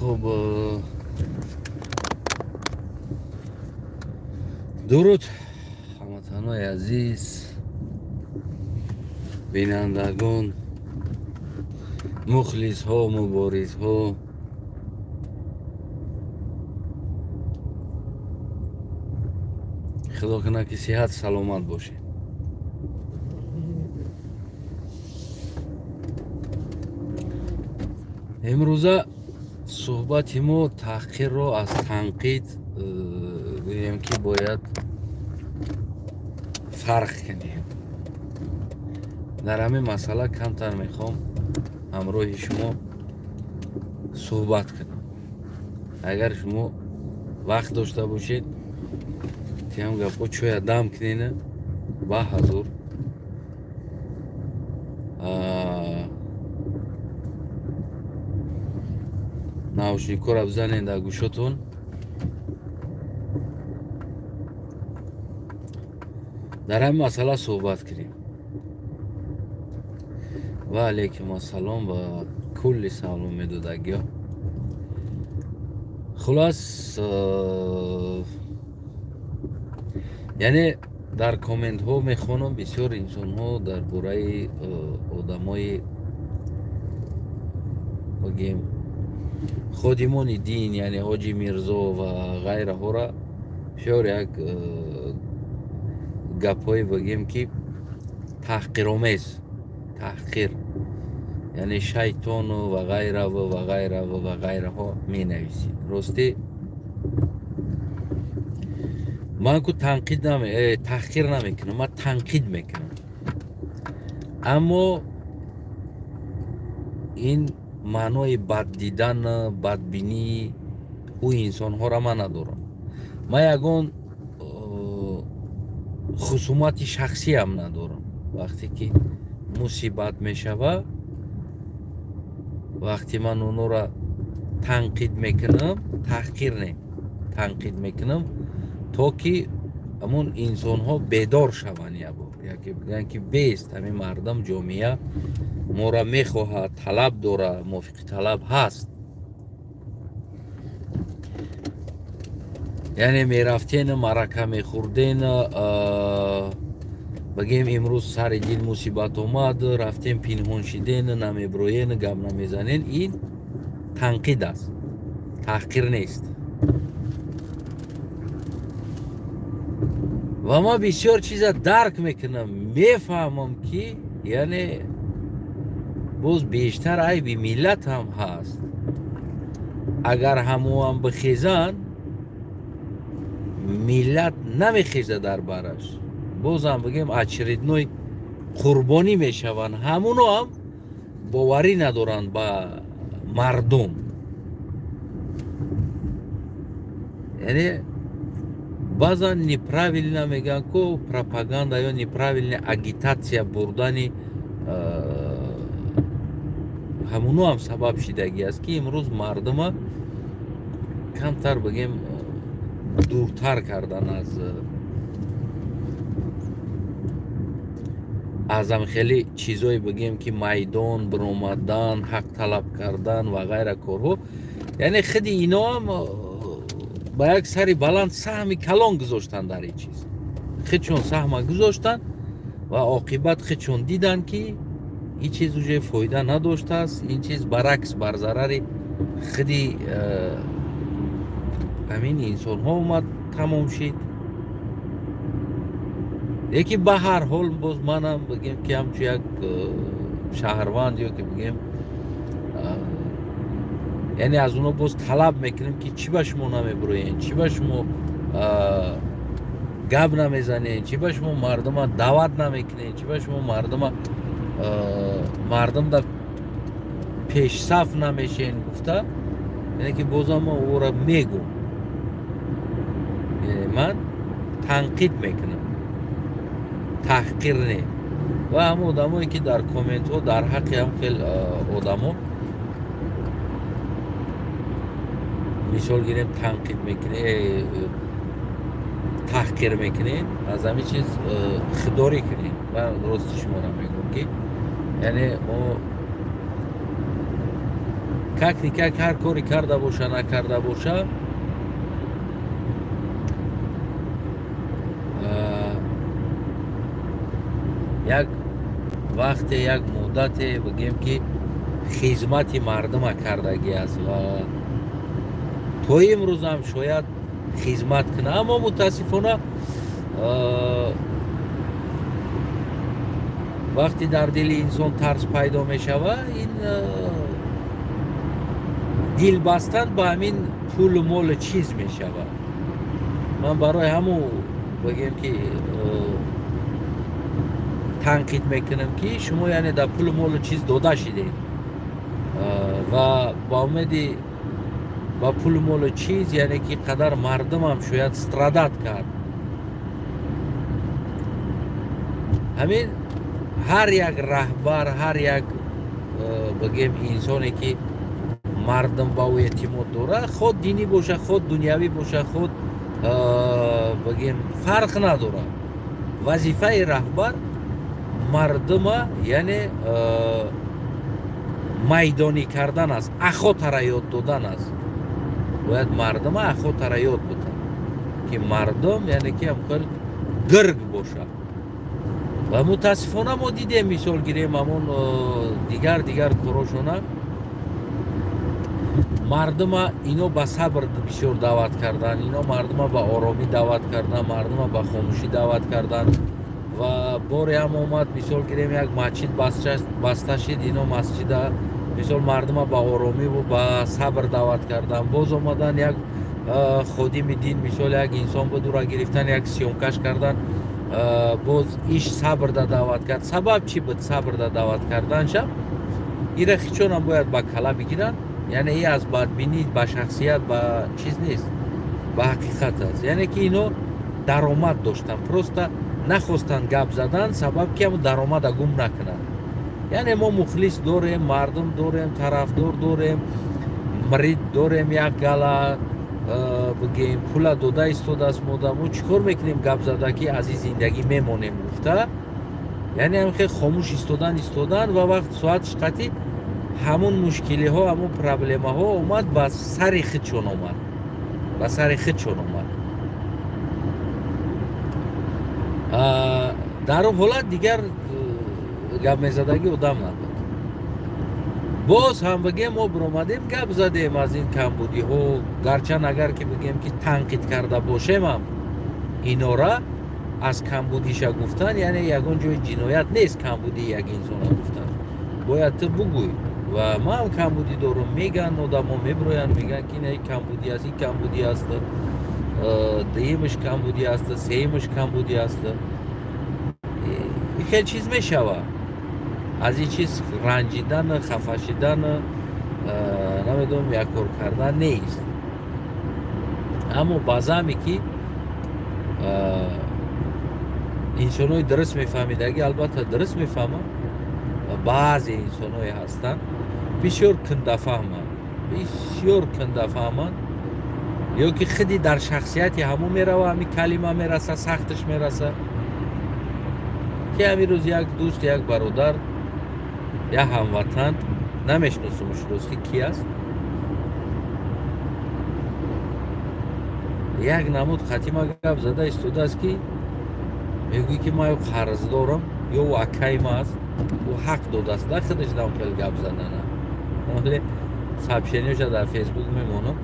Хуб, дуруд ҳамватанои азиз, бинандагон, мухлисҳо, муборизҳо. Худо кунад ки сиҳат саломат бошед. Имрӯза суҳбати мо таҳқирро аз танқид гӯем ки бояд фарқ кунем. Дар ҳамин масъала камтар мехоҳам ҳамроҳи шумо суҳбат кунам. Агар шумо вақт дошта бошед, тиам гапҳо чоя дам кунена ба ҳазур. Наушникҳоро бизанед дар гӯшотон. Дар ҳамин масъала суҳбат кунем. Ва алайкум ассалом ва кулли салом медодагиё. Хулас, яъне дар комментҳо мехонам бисёр инсонҳо дар бораи одамои бигем ходимони дин, яъне Ҳоҷи Мирзо ва ғайраҳоро бисёр як гапҳое бигем ки таҳқиромез, таҳқир, яъне шайтону ва ғайраву ва ғайраву ва ғайраҳо менависед. Ростӣ ман ку танқид таҳқир намекунам, ман танқид мекунам. Аммо ин маънои бад дидан, бадбинии ӯ инсонҳоро ман надорам. Ман ягон хусумати шахсиам надорам. Вақте ки мусибат мешава, вақте ман онҳоро танқид мекунам, таҳқир не, танқид мекунам, то ки ҳамон инсонҳо бедор шаванд ябор, яке бигӯянд ки бест ҳамин мардум, ҷомеа моро мехоҳад, талаб дорад, мувофиқи талаб ҳаст. Яъне мерафтен, маърака мехӯрден, бигем имрӯз сари дин мусибат омад, рафтем пинҳон шиден, намеброен, гап намезанен. Ин танқид аст, таҳқир нест. Ва ман бисёр чиза дарк мекунам, мефаҳмам ки яъне боз бештар айби миллат ҳам ҳаст. Агар ҳамоам бихезанд, миллат намехеза дар бараш. Бозам бигем очередной қурбонӣ мешаванд. Ҳамуно ҳам боварӣ надоранд ба мардум. Яъне баъзан неправильно мегӯянд ку пропаганда ё неправильная агитатсия бурдани ҳамуно ҳам сабаб шидагӣ аст ки имрӯз мардума камтар бигем дуртар кардан аз ҳам хеле чизое бигем ки майдон биромадан, ҳақ талаб кардан ва ғайра корҳо. Яъне худи ино ҳам ба як сари баланд саҳми калон гузоштанд дар ин чиз. Худшон саҳма гузоштанд ва оқибат худшон диданд ки ин чиз уже фоида надоштааст, ин чиз баръакс бар зарари худи ҳамин инсонҳо омад, тамом шид. Лекин ба ҳар ҳол боз манам бигем ки ҳамчун як шаҳрванд ё ки бигем яъне аз онҳо боз талаб мекунем ки чӣ ба шумо намебуроен, чӣ ба шумо гап намезанен, чӣ ба шумо мардума даъват намекунен, чӣ ба шумо мардум дар пешсаф намешен гуфта, яъне ки бозам ма ӯро мегӯм. Яъне ман танқид мекунам, таҳқир не. Ва ҳама одамое ки дар комментҳо дар ҳаққи ҳам хел одамо мисол гирем танқид мекунед, таҳқир мекунед, аз ҳамин чиз худдорӣ кунед. Ман рости шуморо мегӯям ки яъне мо Как-никак ҳар кори карда боша, накарда боша, як вақте, як муддате бигем ки хизмати мардума кардагӣ аст ва то имрӯзам шояд хизмат кунад, аммо мутаассифона вақте дар дили инсон тарс пайдо мешавад, ин дил бастан ба ҳамин пулу молу чиз мешавад. Ман барои ҳамун бигем ки танқид мекунам ки шумо яъне дар пулу молу чиз дода шидед ва ба умеди ба пулу молу чиз, яъне ки қадар мардумам шояд страдат кард. Ҳамин ҳар як раҳбар, ҳар як бигем инсоне ки мардум ба ӯ эътимод дорад, худ динӣ боша, худ дунявӣ боша, худ бигем фарқ надорад. Вазифаи раҳбар мардума яъне майдонӣ кардан аст, ахотара ёд додан аст. Бояд мардума ахотара ёд бутад ки мардум яъне ки ҳамхел гирг бошад. Ва мутаассифона мо дидем, мисол гирем ҳамон дигар корошона, мардума ино ба сабр бисёр даъват кардан, ино мардума ба оромӣ даъват кардан, мардума ба хомӯшӣ даъват кардан. Ва боре ҳам омад, мисол гирем, як масҷид баста шид, ино масҷида мисол мардума ба оромиву ба сабр даъват кардан. Боз омадан як ходими дин, мисол як инсон буд, ура гирифтан, як съёмкаш кардан, боз иш сабрда даъват кард. Сабаб чӣ буд сабрда даъват карданша? Ира хичонам бояд ба кала бигиранд, яъне и аз бадбинӣ ба шахсият ба чиз нест, ба ҳақиқат аст. Яъне ки ино даромад доштанд, просто нахостанд гап задан, сабаб ки ҳамн даромада гум накунанд. Яъне мо мухлис дорем, мардум дорем, тарафдор дорем, мрид дорем, як гала бигем пула дода истодааст мода, мо чӣ кор мекунем гап зада ки аз ин зиндагӣ мемонем гуфта. Яъне ҳам хел хомӯш истодан ва вақт соатш қатӣ ҳамун мушкилиҳо, ҳамун проблемаҳо омад ба сари худшон омад, ба сари худшон омад. Дар он ҳолат дигар гап мезадагӣ одам набуд. Боз ҳам бигем мо биромадем, гап задем аз ин камбудиҳо, гарчанд агар ки бигем ки танқид карда бошем ҳам инора аз камбудиша гуфтан, яъне ягон ҷои ҷиноят нест камбудии як инсона гуфтан. Бояд ту бугӯй ва ман ҳам камбудӣ дорум, мегӯянд одамо, мебироянд, мегӯянд ки ин камбудӣ аст, ин камбудӣ аст, дуюмаш камбудӣ аст, сеюмаш камбудӣ аст. Хел чиз мешавад. Аз ин чиз ранҷидан, хафа шидан, намедонам як кор кардан нест. Аммо баъзаме ки инсонҳои дуруст мефаҳмидаги, албатта дуруст мефаҳманд, баъзе инсонҳое ҳастанд бисёр кундафаҳманд, бисёр кундафаҳманд, ё ки худи дар шахсияти ҳамон мерава, ҳамин калима мераса, сахташ мераса. Ки ҳамин рӯз як дӯст, як бародар, як ҳамватан, намешиносумш ростӣ ки аст, як намуд хатима гап зада истодааст ки мегӯй ки ман ё қарздорам, ё ӯ акайма аст, ӯ ҳақ додааст да худаш дам хел гап задана. Вале сообщениёша дар Фейсбук мемонам.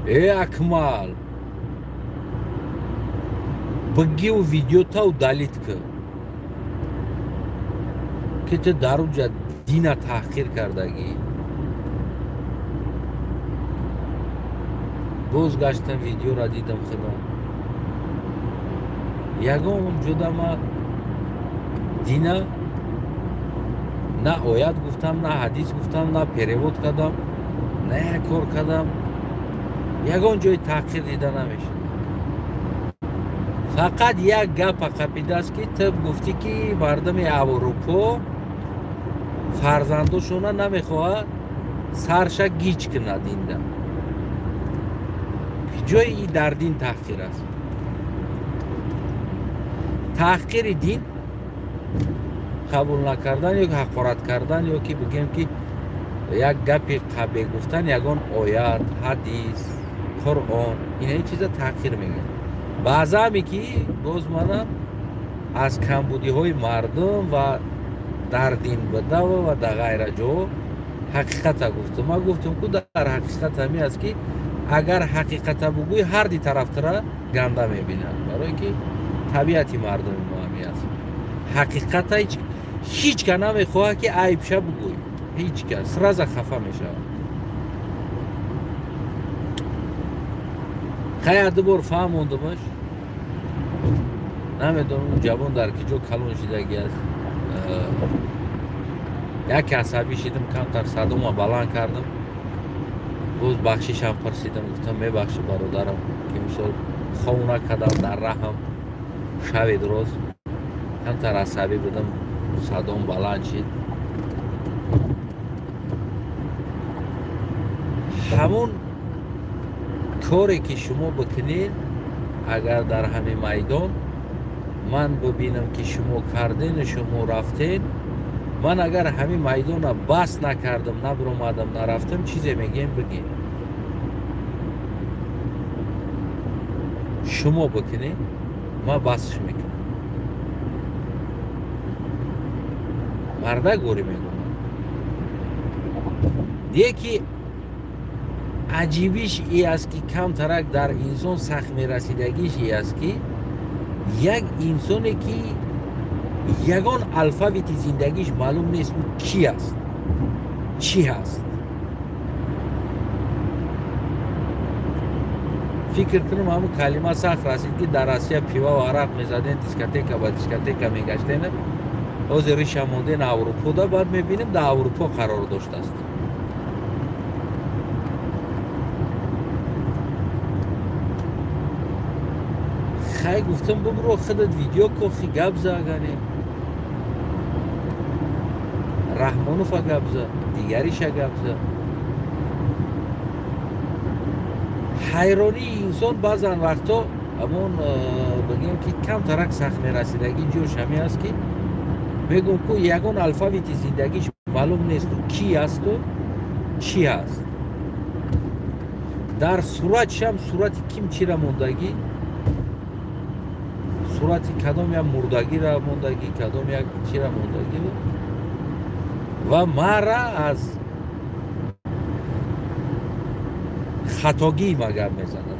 Э Акмал, бигиву видеота удалить кӣ, ки ту дар уҷа дина таҳқир кардагӣ. Боз гаштам видеора дидам худам. Ягон ҷода ма дина на оят гуфтам, на ҳадис гуфтам, на перевод кардам, на як кор кардам. Ягон ҷои таҳқир дида намешавад. Фақат як гапа қапидааст ки ту гуфтӣ ки мардуми Аврупо фарзандошона намехоҳад сарша гиҷ кунад инда. Ҷои и дар дин таҳқир аст. Таҳқири дин қабул накардан ё ҳақорат кардан, ё ки бигем ки Як гапи қабеҳ гуфтан ягон оят, ҳадис, Қуръон, ина чиза таъхир мегӯянд. Баъзаме ки боз манам аз камбудиҳои мардум ва дар дин буда ва дар ғайра ҷо ҳақиқата гуфтам. Ман гуфтам ку дар ҳақиқат ҳамин аст ки агар ҳақиқата бугӯй ҳар ди тарафтара ганда мебинанд, барое ки табиати мардуми мо ҳамин аст. Ҳақиқата ҳеҷ ка намехоҳад ки айбша бугӯй, ҳеҷ кас сразу хафа мешавад. Хай ду бор фаҳмондамаш, намедонам ҷавон дар ки ҷо калон шидагӣ аст. Яке асабӣ шидам, камтар садома баланд кардам, боз бахшишам пурсидам, гуфтам мебахши бародарам ки мисол хов накардам дар раҳам шави роз, камтар асабӣ будам, садом баланд шид. Ҳамон коре ки шумо бикунед, агар дар ҳамин майдон ман бибинам ки шумо кардену шумо рафтед, ман агар ҳамин майдона бас накардам, набиромадам, нарафтам, чизе мегӯем бигем. Шумо бикунед, ман басш мекунам. Мардак горӣ мегӯям. Деки аҷибиш и аст ки камтарак дар инсон сахт мерасидагиш и аст ки як инсоне ки ягон алфавити зиндагиш маълум нест, ӯ ки аст, чӣ ҳаст. Фикр кунам ҳамун калима сахт расид ки дар Россия пива ва арақ мезаден, дискотека ба дискотека мегаштен, ҳозир риша монден Аврупо да, баъд мебинем дар Аврупо қарор доштааст. Хай гуфтам бибро худат видео кохи гап за, агане Раҳмонова гап за, дигариша гап за. Ҳайронии инсон баъзан вақтҳо ҳамон бигем ки камтарак сахт мерасидагӣ ҷош ҳамин аст ки мегӯм ку ягон алфавити зиндагиш маълум несту ки ҳасту чӣ ҳаст. Дар суратшам сурати ким чира мондагӣ, сурати кадом як мурдагира мондагӣ, кадом як чира мондагӣ ва мара аз хатогӣ ма гап мезанад.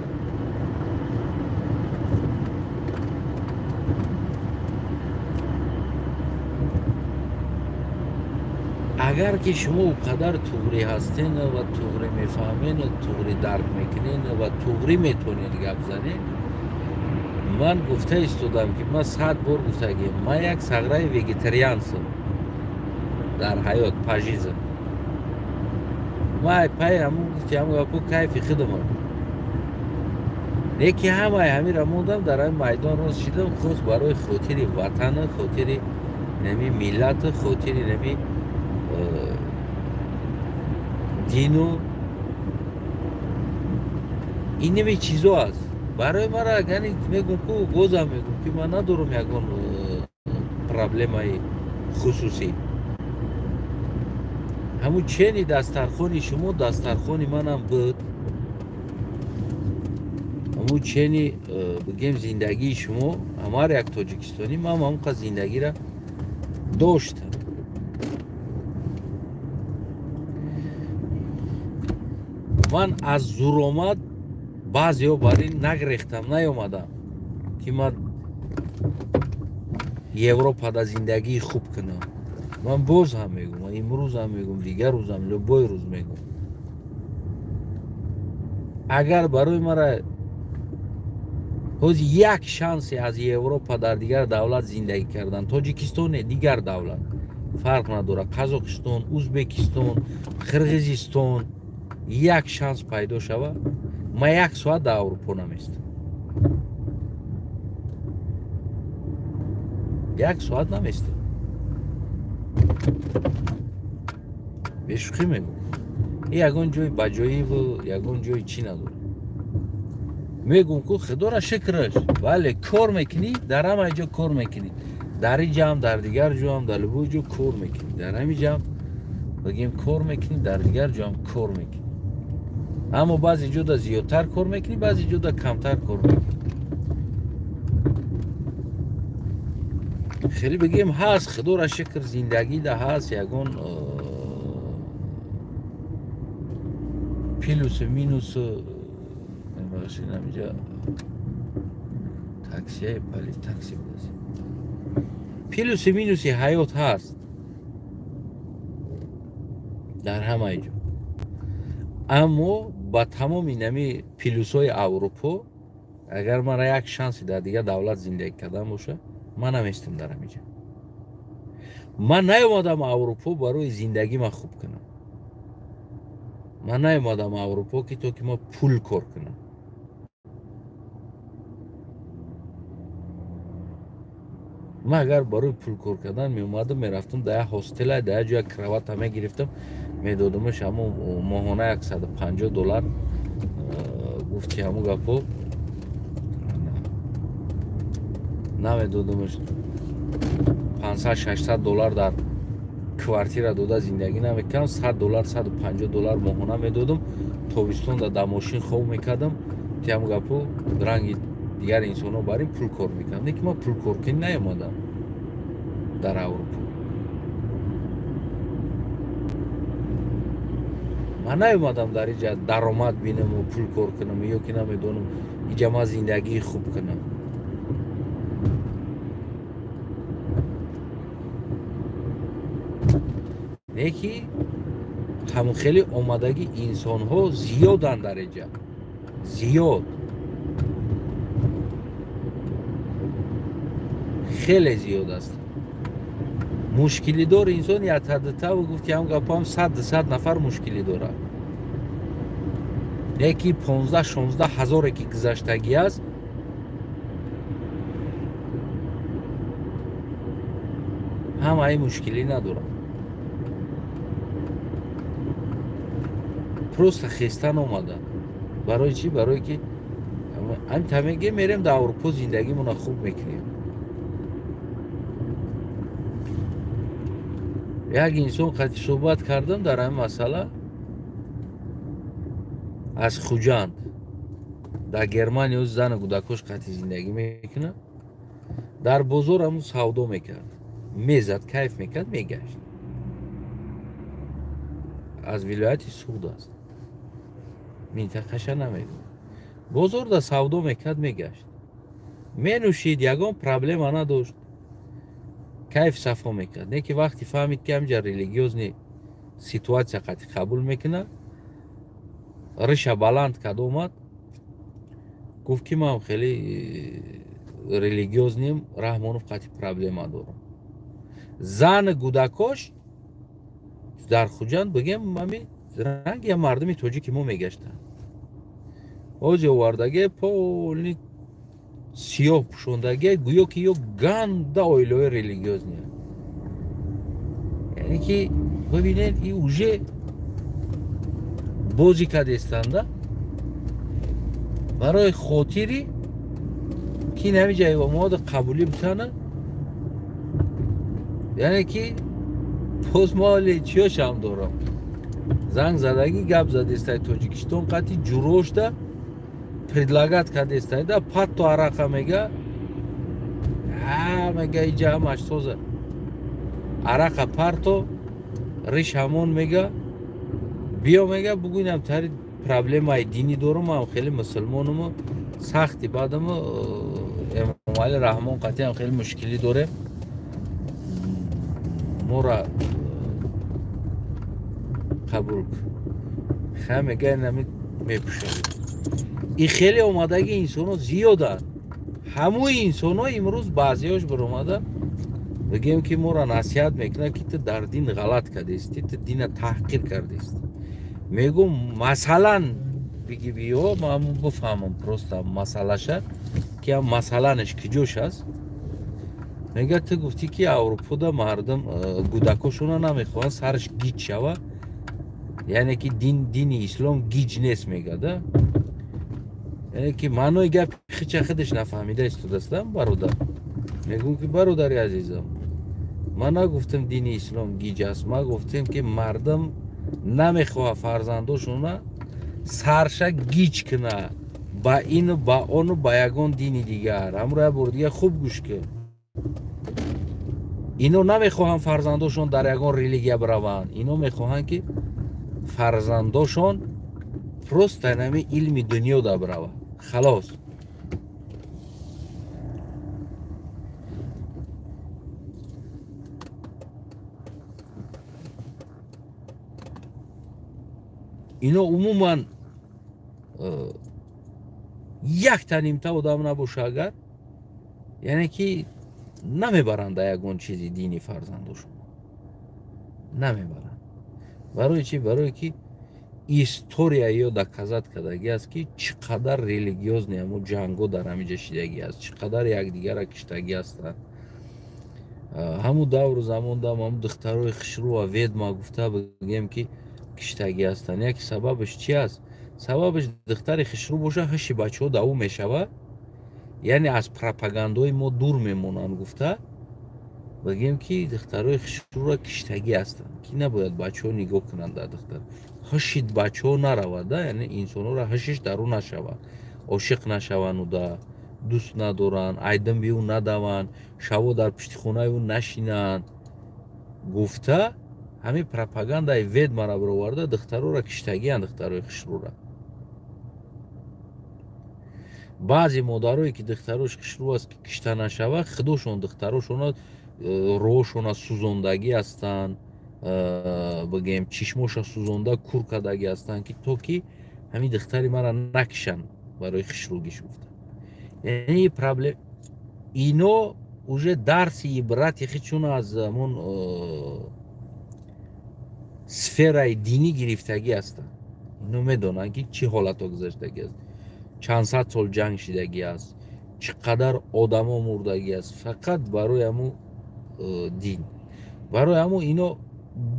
Агар ки шумо он қадар туғрӣ ҳастен ва туғрӣ мефаҳмен, туғрӣ дарк мекунен ва туғрӣ метавонед гап занед, ман гуфта истодам ки ман 100 бор гуфтагим, ман як сағраи вегетариансам дар ҳаёт, пажизм. Ман пай ҳамун гуфти ҳамун гапо кайфи худамам. Леки ҳамаи ҳамира мондам, дар ҳамин майдон рост шидам, худ барои хотири ватана, хотири нами миллату, хотири нами дину ин нами чизо аст. Барои мара яъне мегӯм ку бозам мегӯм ки ман надорам ягон проблемаи хусусӣ. Ҳамун чени дастархони шумо дастархони манам буд, ҳамун чени бигем зиндагии шумо, ҳамар як тоҷикистонӣ ман ҳамон қад зиндагиро доштам. Ман аз зуромад баъзеҳо бар ин нагрехтам, наёмадам ки ман Европада зиндагии хуб кунам. Ман боз ҳам мегӯм, имрӯз ҳам мегӯм, дигар рӯзам, любой рӯз мегӯм. Агар барои мара ҳозир як шансе аз Европа дар дигар давлат зиндагӣ кардан, Тоҷикистон не, дигар давлат фарқ надорад, Қазоқистон, Узбекистон, Қирғизистон, як шанс пайдо шавад, ман як соат дар Аврупо наместам. Як соат наместам. Бешӯхӣ мегӯм. Ин ягон ҷои баҷоиву ягон ҷои чӣ надорад. Мегӯм ку худоро шукраш, бале кор мекунӣ, дар ҳама ҷо кор мекунӣ, дар ин ҷам, дар дигар ҷоам, дар любой ҷо кор мекунӣ, дар ҳамин ҷам бигем кор мекунӣ, дар дигар ҷоам кор мекунӣ. Аммо баъзе ҷода зиёдтар кор мекунӣ, баъзе ҷода камтар кор мекунӣ. Хеле бигем ҳаст, худоро шукр, зиндагӣ да ҳаст, ягон плюсу минусу. Бахшед, инҷа таксияи пали такси будааст. Плюсу минуси ҳаёт ҳаст дар ҳамаи ҷо. Аммо ба тамоми нами плюсҳои Аврупо, агар мана як шанси дар дигар давлат зиндагӣ кардан боша, ман наместам дар ҳамиҷа. Ман наёмадам Аврупо барои зиндагӣ ман хуб кунам. Ман наёмадам Аврупо ки то ки ман пул кор кунам. Ман агар барои пул кор кардан меомадам, мерафтам дар як ҳостела, дар як ҷоя кровата мегирифтам, медодамаш ҳамон моҳона $150. Гуфт ки ҳамон гапҳо намедодамаш $500-600 дар квартира дода зиндагӣ намекардам, $100, $150 моҳона медодам. Тобистон дар мошин хоб мекардам, ти ҳамон гапҳо ранги дигар инсонҳо бар ин пул кор мекардам. Не ки ман пул кор кунӣ наёмадам дар Аврупо. Ман наёмадам дар инҷа даромад бинаму пул кор кунам, ё ки намедонам инҷа ман зиндагии хуб кунам. Не ки ҳамон хеле омадагӣ инсонҳо зиёданд дар инҷа, зиёд, хеле зиёд аст. Мушкилидор инсон ятадатаву гуфт ки ҳам гапам 100-200 нафар мушкилӣ дорад. Яки 15-16 ҳазоре ки гузаштагӣ аст, ҳамаи мушкилӣ надорад. Просто хестан омада. Барои чӣ? Барои ки ҳамин тамеге мерем дар Аврупо зиндагимонро хуб мекунем. Як инсон қати суҳбат кардам дар ҳамин масъала аз Хуҷанд. Дар Германия зану кӯдакош қати зиндагӣ мекунад. Дар бозор ҳамун савдо мекард, мезад, кайф мекард, мегашт. Аз вилояти Суғд аст, минтақаша намедонам. Бозорда савдо мекард, мегашт, менӯшид, ягон проблема надошт, кайф сафо мекард. Не ки вақте фаҳмид ки ҳамҷа религиозни ситуатсия қати қабул мекунад, риша баланд кард, омад, гуфт ки ман хеле религиозним, Раҳмонов қати проблема дорам. Зан гудакош дар Хуҷанд бигем ҳами ранги я мардуми тоҷики мо мегаштанд. Ози овардаге полни сиёҳ пӯшондаге, гӯё ки ё ганда оилаҳои религиозни. Яъне ки бибинед, и уже бозӣ кардестанда барои хотири ки ҳамиҷа мода қабулӣ битана. Яъне ки боз моли чиёшам дорам. Занг задагӣ гап задестай Тоҷикистон қати ҷурошда предлагат кардестай да патто арақа мега, мега иҷа ҳамаш соза арақа парто риш ҳамон мега, биё мега бугӯинам тари проблемаи динӣ дорум, ман хеле мусулмонуму сахти баъдаму Эмомалӣ Раҳмон қатиам хеле мушкилӣ дорем, мора қабул кун. Ха мега инами мепӯшад. И хеле омадаги инсонҳо зиёданд. Ҳамои инсонҳо имрӯз баъзеҳош баромада бигем ки моро насиҳат мекунад ки ту дар дин ғалат кардести, ту дина таҳқир кардести. Мегӯм масалан биги биё, ман бифаҳмам просто масъалаша ки ҳам масаланаш куҷош аст. Мега ту гуфтӣ ки Аврупода мардум гудакошона намехоҳанд сараш гиҷ шава, яъне ки дини ислом гиҷ нест мега да. Яъне ки маънои гапи хича худаш нафаҳмида истодастам бародар. Мегӯм ки бародари азизам, Ман нагуфтам дини ислом гиҷ аст, ман гуфтем ки мардум намехоҳад фарзандошона сарша гиҷ куна ба ину ба ону ба ягон дини дигар. Ҳамро як бор дигар хуб гӯш кун. Ино намехоҳанд фарзандошон дар ягон религия бираванд, ино мехоҳанд ки фарзандошон просто нами илми дунё да биравад, халос. Ино умуман якта нимта одам набоша агар, яъне ки намебаранд дар ягон чизи дини фарзандошон, намебаранд. Барои чи? Барое ки история ё доказат кардагӣ аст ки чӣ қадар религиозни ҳамо ҷанго дар ҳамиҷа шидагӣ аст, чӣ қадар якдигарра киштагӣ ҳастанд. Ҳамун давру замон дам ҳамун духтарои хушрӯ ва ведма гуфта бигем ки киштагӣ ҳастанд. Яке сабабаш чи аст? Сабабаш духтари хушрӯ боша, ҳаши бачаҳо да ӯ мешавад, яъне аз пропагандои мо дур мемонанд гуфта бигем ки духтарои хушрӯра киштагӣ ҳастанд, ки набояд бачаҳо нигоҳ кунанд дар духтар. Ҳашид бачаҳо наравад, яъне инсонҳоро ҳашиш дар ӯ нашавад, ошиқ нашаванд, уда дӯст надоранд, айдимби ӯ надаванд, шаво дар пишти хонаи ӯ нашинанд гуфта ҳамин пропагандаи ведмара бироварда духтарора киштагианд, духтарои хушрӯра. Баъзе модарое ки духтарош хушрӯ аст ки кишта нашавад, худошон духтарошона роҳшона сӯзондагӣ ҳастанд, бигем чишмоша сӯзонда кур кардагӣ ҳастанд ки то ки ҳамин духтари мара накишанд барои хушрӯгиш гуфта. Яъне проблем ино уже дарси ибрати хичун аз ҳамон сфераи динӣ гирифтагӣ ҳастанд. Ино медонанд ки чӣ ҳолатҳо гузаштагӣ аст, чанд сад сол ҷанг шидагӣ аст, чӣ қадар одамо мурдагӣ аст фақат барои ҳамун дин. Барои ҳамун ино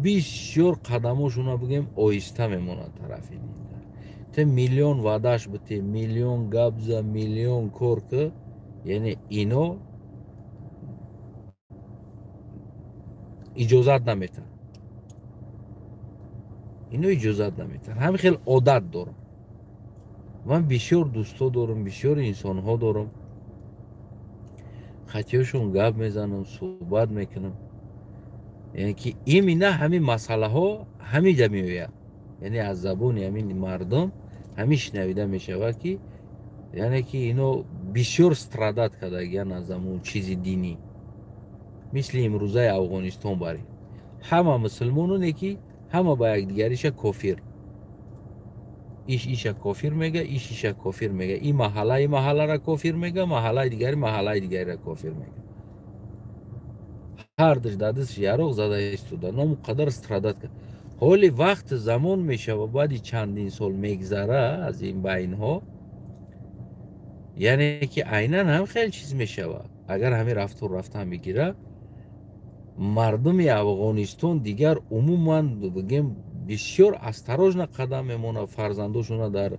бисёр қадамошона бигем оҳиста мемонанд тарафи дин. Те миллион ваъдаш бите, миллион гап за, миллион кор ки, яъне ино иҷозат наметаҳанд. Ино иҷозат наметаҳанд. Ҳамин хел одат дорам. Ман бисёр дӯстҳо дорам, бисёр инсонҳо дорам. Хатиёшон гап мезанам, суҳбат мекунам. Яъне ки именно ҳамин масъалаҳо ҳамиҷа меояд. Яъне аз забони ҳамин мардум ҳамин шунавида мешавад ки яъне ки ино бисёр страдат кардагиянд аз ҳамун чизи динӣ. Мисли имрӯзаи Афғонистон барӣ. Ҳама мусулмононе ки ҳама ба якдигариша кофир. Иш иша кофир мега, иш иша кофир мега. И маҳалла и маҳаллара кофир мега, маҳаллаи дигари маҳаллаи дигарира кофир мега. Ҳар душ дар дастш яроқ зада истода, ному қадар страдат кард. Ҳоли вақт замон мешава, баъди чандин сол мегзара аз ин байнҳо, яъне ки айнан ҳам хеле чиз мешава. Агар ҳамин рафтор рафтан бигира, мардуми Афғонистон дигар умуман бигем бисёр осторожно қадам мемонад, фарзандошона дар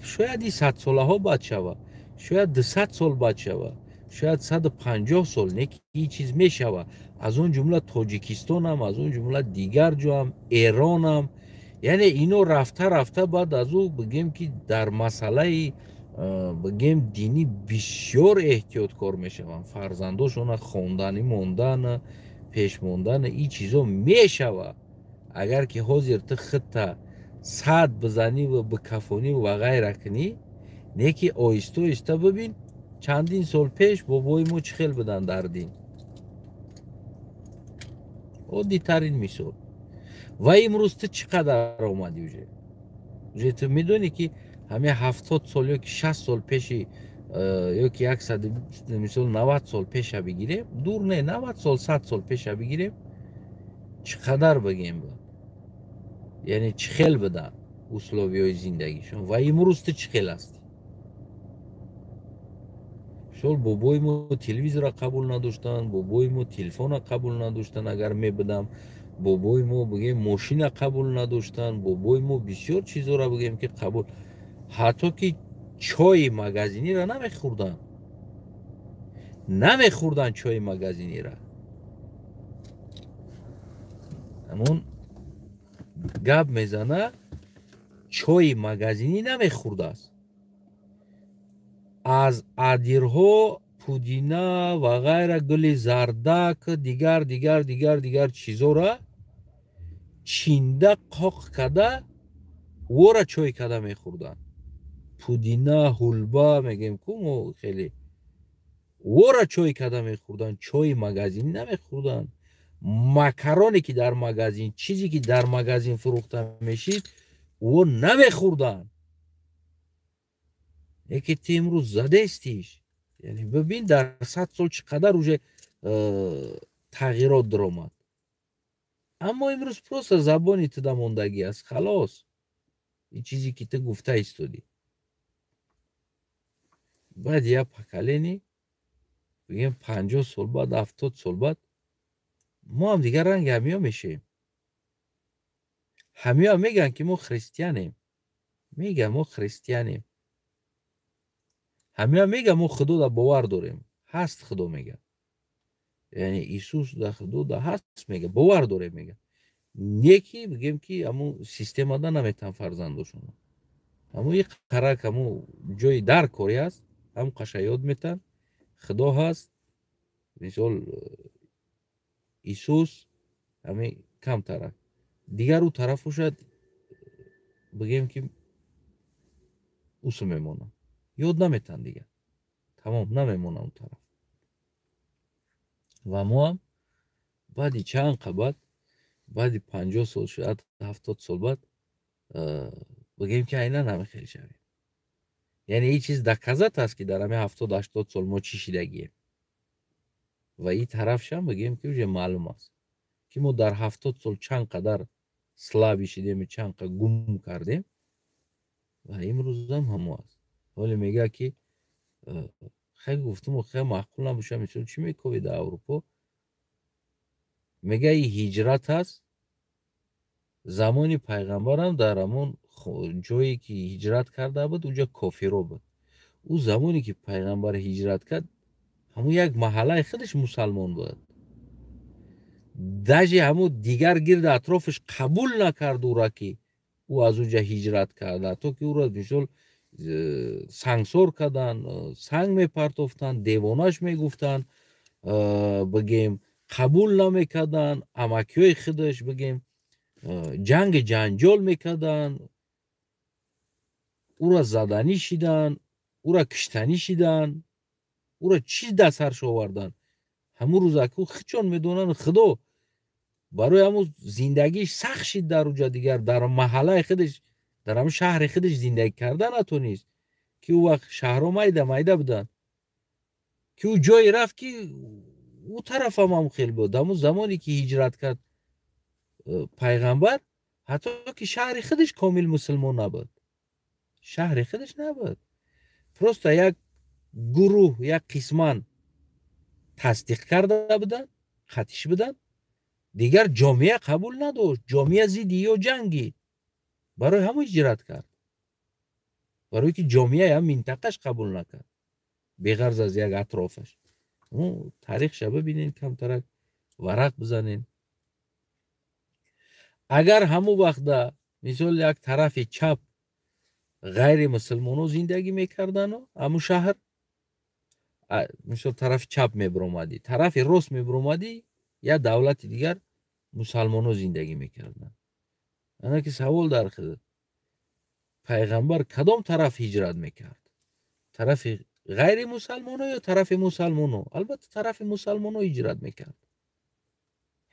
шояд и 100 солаҳо баъд шава, шояд 200 сол баъд шава, шояд 150 сол, не ки ин чиз мешава. Аз он ҷумла Тоҷикистонам, аз он ҷумла дигар ҷоам, Эронам. Яъне ино рафта рафта баъд аз ӯ бигем ки дар масъалаи бигем динӣ бисёр эҳтиёткор мешаванд. Фарзандошона хонданӣ мондан, пеш мондан, ин чизо мешава. Агар ки ҳозир ту худта сад бизанӣ ва бикафонӣ ва ғайра кунӣ, не ки оҳиста оҳиста бибин чандин сол пеш бобои мо чӣ хел буданд дар дин. Оддитарин мисол. Ва имрӯз ту чӣ қадар омадӣ уже? Уже ту медонӣ ки ҳамин 70 сол ё ки 60 сол пеши ё ки 100 мисол 90 сол пеша бигирем, дур не, 90 сол, 100 сол пеша бигирем, чӣ қадар бигем буд? Яъне чӣ хел буданд условияҳои зиндагишон ва имрӯз ту чӣ хел ҳастӣ? Мисол бобои мо телевизорро қабул надоштанд, бобои мо телефонро қабул надоштанд, агар мебудам, бобои мо бигем мошина қабул надоштанд, бобои мо бисёр чизҳоро бигем ки қабул, ҳатто ки чойи магазиниро намехӯрданд, намехӯрданд чойи магазиниро. Ҳамун гап мезана, чои магазинӣ намехӯрдааст, аз адирҳо пудина ва ғайра, гули зардак, дигар, дигар, дигар, дигар чизора чинда, қоқ карда, вора чой карда мехӯрданд. Пудина, ҳулба мегӯем ку мо, хеле вора чой карда мехӯрданд, чои магазинӣ намехӯрданд. Макароне ки дар магазин, чизе ки дар магазин фурӯхта мешид, во намехӯрданд. Яке ту имрӯз задестиш. Яъне бибин, дар 100 сол чӣ қадар уже тағйирот даромад, аммо имрӯз просто забони туда мондагӣ аст, халос. Ин чизе ки ту гуфта истодӣ, баъд як поколение, бигем, 50 сол баъд, 70 сол баъд мо ҳам дигар ранги ҳамиё мешавем. Ҳамиё мегӯянд, ки мо христианем, мегӯянд, мо христианем. Ҳамиё мегӯянд, мо Худода бовар дорем, ҳаст Худо мегӯяд, яъне Исус да, Худода ҳаст мега, бовар дорем мега. Не ки бигем, ки ҳамун системада наметан фарзандошона, ҳамун и қарак, ҳамун ҷои дар корӣ аст, ҳамун қаша ёд метан, Худо ҳаст, мисол, Исус, ҳамин камтарак. Дигар ӯ тараф бошад, бигем, ки усу мемонад, ёд наметан, дигар тамом, намемонад он тараф. Ва мо ҳам баъди чанд қабат, баъди 50 сол, шояд 70 сол баъд, бигем, ки айнан ҳамин хел шавем. Яъне ин чиз доказать аст, ки дар ҳамин 70-80 сол мо чӣ шидагием. Ва ин тарафшам, бигем, ки уже маълум аст, ки мо дар 70 сол чанд қадар слабый шидему чанд қадар гум кардем. Ва имрӯзам ҳамо аст. Ҳоле мегӯяд, ки хеле гуфтуму хеле маъқул набоша. Мисол, чӣ мекобӣ дар Аврупо? Мега, и ҳиҷрат аст. Замони пайғамбарам дар ҳамон ҷое ки ҳиҷрат карда буд, уҷа кофиро буд. Ӯ замоне ки пайғамбар ҳиҷрат кард, ҳамун як маҳаллаи худаш мусалмон буд. Даже ҳамун дигар гирди атрофаш қабул накард ӯра, ки ӯ аз уҷа ҳиҷрат карда, то ки ӯро, мисол, сангсор карданд, санг мепартофтанд, девонаш мегуфтанд, бигем, қабул намекарданд. Амакиҳои худаш, бигем, ҷанги ҷанҷол мекарданд, ӯра заданӣ шиданд, ӯра киштанӣ шиданд, ӯра чиз дар сарш оварданд. Ҳамун рӯзаку хичон медонанд, Худо барои ҳамун зиндагиш сахт шид дар уҷа. Дигар дар маҳаллаи худаш, дар ҳамун шаҳри худаш зиндагӣ карда натонист, ки ӯ вақт шаҳрҳо майда майда буданд, ки ӯ ҷое рафт, ки ӯ тарафам ҳам хел буд. Ҳамун замоне ки ҳиҷрат кард пайғамбар, ҳатто ки шаҳри худаш комил мусулмон набуд, шаҳри худаш набуд. Просто як гурӯҳ, як қисман тасдиқ карда буданд, қатиш буданд, дигар ҷомеа қабул надошт, ҷомеа зидди ё ҷангид. Барои ҳамон ҳиҷрат кард, барое ки ҷомеаи ҳам минтақаш қабул накард, беғарз аз як атрофаш. Таърихша бибинен, камтарак варақ бизанен. Агар ҳамон вақта, мисол, як тарафи чап ғайри мусулмоно зиндагӣ мекардану ҳамун шаҳр, мисол, тарафи чап мебиромадӣ, тарафи рост мебиромадӣ, як давлати дигар мусалмоно зиндагӣ мекарданд. Ана ки савол дар хидат: пайғамбар кадом тараф ҳиҷрат мекард, тарафи ғайри мусалмоно ё тарафи мусалмоно? Албатта, тарафи мусалмоно ҳиҷрат мекард.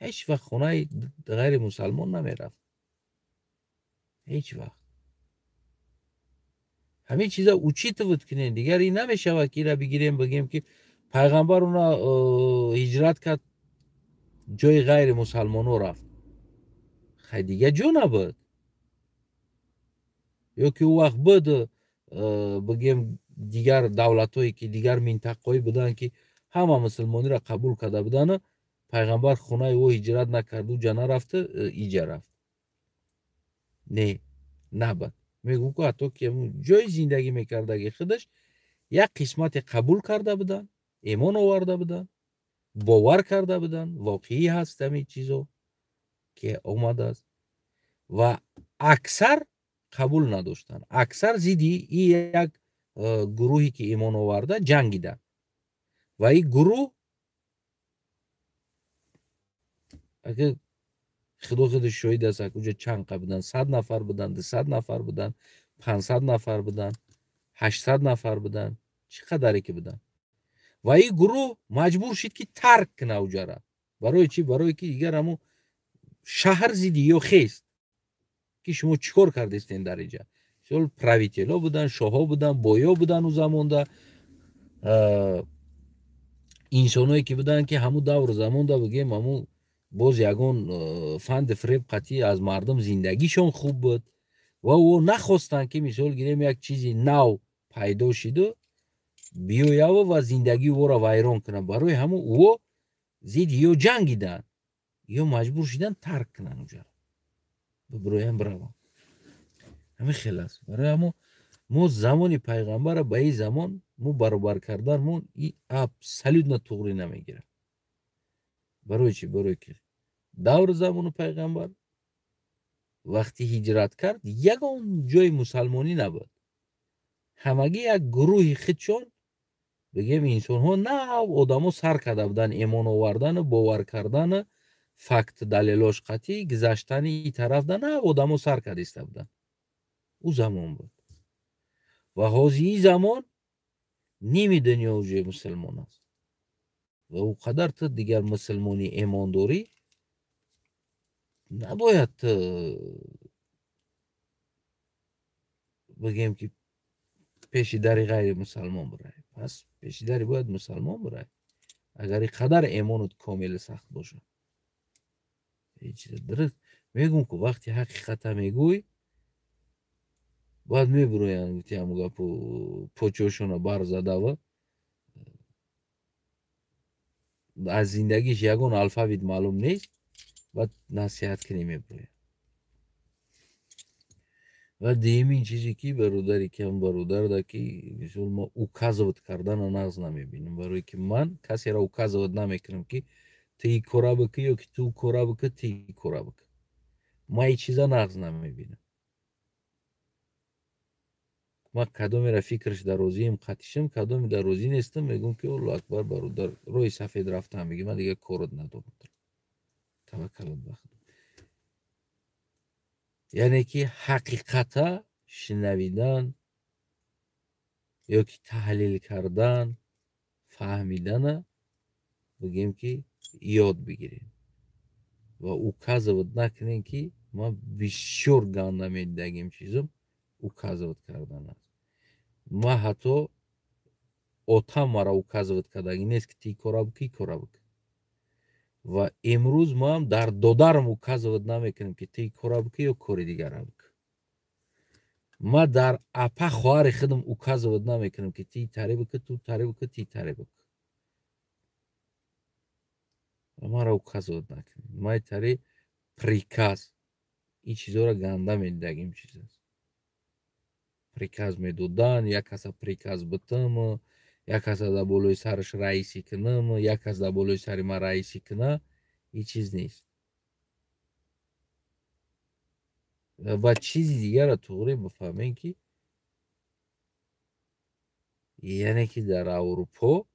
Ҳеҷ вақт хонаи ғайри мусалмон намерафт, ҳеҷ вақт. Ҳамин чиза учитывать кунем. Дигар ин намешавад, ки ира бигирем, бигем, ки пайғамбар уна ҳиҷрат кард, ҷои ғайри мусалмоно рафт. Хай, дигар ҷо набуд. Ё ки ӯ вақт буд, бигем, дигар давлатҳое ки, дигар минтақаҳое буданд, ки ҳама мусулмониро қабул карда будану пайғамбар хонаи ӯ ҳиҷрат накард, уҷа нарафта, иҷа рафт? Не, набуд. Мегӯ ку, ҳатто ки ҷои зиндагӣ мекардаги худаш як қисмате қабул карда буданд, имон оварда буданд, бовар карда буданд, воқеӣ ҳаст ҳамин чизо, ки ки омадааст ва аксар қабул надоштанд. Аксар зидди и як гурӯҳе ки имон оварда ҷангиданд ва ин гурӯҳ агар худо худаш шоҳид аст, уҷа чанд қа буданд? 100 нафар буданд, 200 нафар буданд, 500 нафар буданд, 800 нафар буданд, чӣ қадаре ки буданд. Ва ин гурӯҳ маҷбур шид ки тарк кунад уҷара. Барои чӣ? Барое ки дигар ҳамун шаҳр зидди ё хест ки шумо чӣ кор кардестен дар инҷа. Мисол правителҳо буданд, шоҳҳо буданд, боё буданд, у замонда инсоное ки буданд ки ҳамун давру замонда бигем ҳамун боз ягон фанди фиреб қатъӣ аз мардум зиндагишон хуб буд ва ӯ нахостанд ки мисол гирем як чизи нав пайдо шиду биёяву ва зиндагии ӯро вайрон кунанд. Барои ҳамун ӯ зидди ё ҷангиданд, ё маҷбур шиданд тарк кунанд уҷаро, бибироянд бираванд. Ҳамин хел аст. Барои ҳамун мо замони пайғамбара ба ин замон мо баробар карданмон и абсолютно туғрӣ намегирад. Барои чӣ? Барои ки даври замони пайғамбар вақти ҳиҷрат кард ягон ҷои мусалмонӣ набуд. Ҳамагӣ як гурӯҳи худшон бигем инсонҳо нав одамо сар карда буданд имон овардану бовар кардану факт далелош қатъӣ гузаштани ин тарафда нав одамо сар карда иста буданд. Ӯ замон буд. Ва ҳозир ин замон ними дунё уже мусулмон аст. Ва ӯ қадар ту дигар мусулмонӣ имон дорӣ, набояд ту бигем ки пеши дари ғайри мусалмон бирай. Пас пеши дари бояд мусалмон бирай. Агар ин қадар имонат комили сахт бошад. Ҳеҷ чиз дуруст мегӯм ку вақти ҳақиқата мегӯй бояд мебироянд гуфти ҳамун гапу почошона бар задава аз зиндагиш ягон алфавит маълум нест, баъд насиҳат кунӣ мебирояд. Ва дуюмин чизе ки бародари кам бародарда ки мисол мо указывать кардана нағз намебинем, барое ки ман касеро указывать намекунам ки ту ин кора бикун ё ки ту кора бикун, ту ин кора бикун. Ман ин чиза нағз намебинам. Ман кадомеро фикраш дар розием қатишам, кадоме дар розӣ нестам, мегӯям ки Аллоҳу акбар бародар, роҳи сафед рафтам, мегӯям ман дигар корот надорам. Таваккалат ба Худо. Яъне ки ҳақиқата шинавидан ё ки таҳлил кардан, фаҳмидана бигем ки ёд бигирем ва указывать накунем ки ман бисёр ганда медидагим чизам указывать кардан аст. Ман ҳатто отам маро указывать кардагӣ нест ки ти кора бикун, кора бикун. Ва имрӯз ман дар додарам указывать намекунам ки ти кора бикун ё кори дигара бикун. Ман дар апа хоҳари худам указывать намекунам ки ти таре бикун, ту таре бикун, ти таре бикун. Маро указывать накунед. Ман таре приказ ин чизоро ганда медидагим чиз аст. Приказ медодан, як каса приказ битам, як каса дар болои сараш раисӣ кунам, як кас дар болои сари ман раисӣ куна, ин чиз нест. Ва чизи дигарро туғрӣ бифаҳмем ки яъне ки дар Аврупо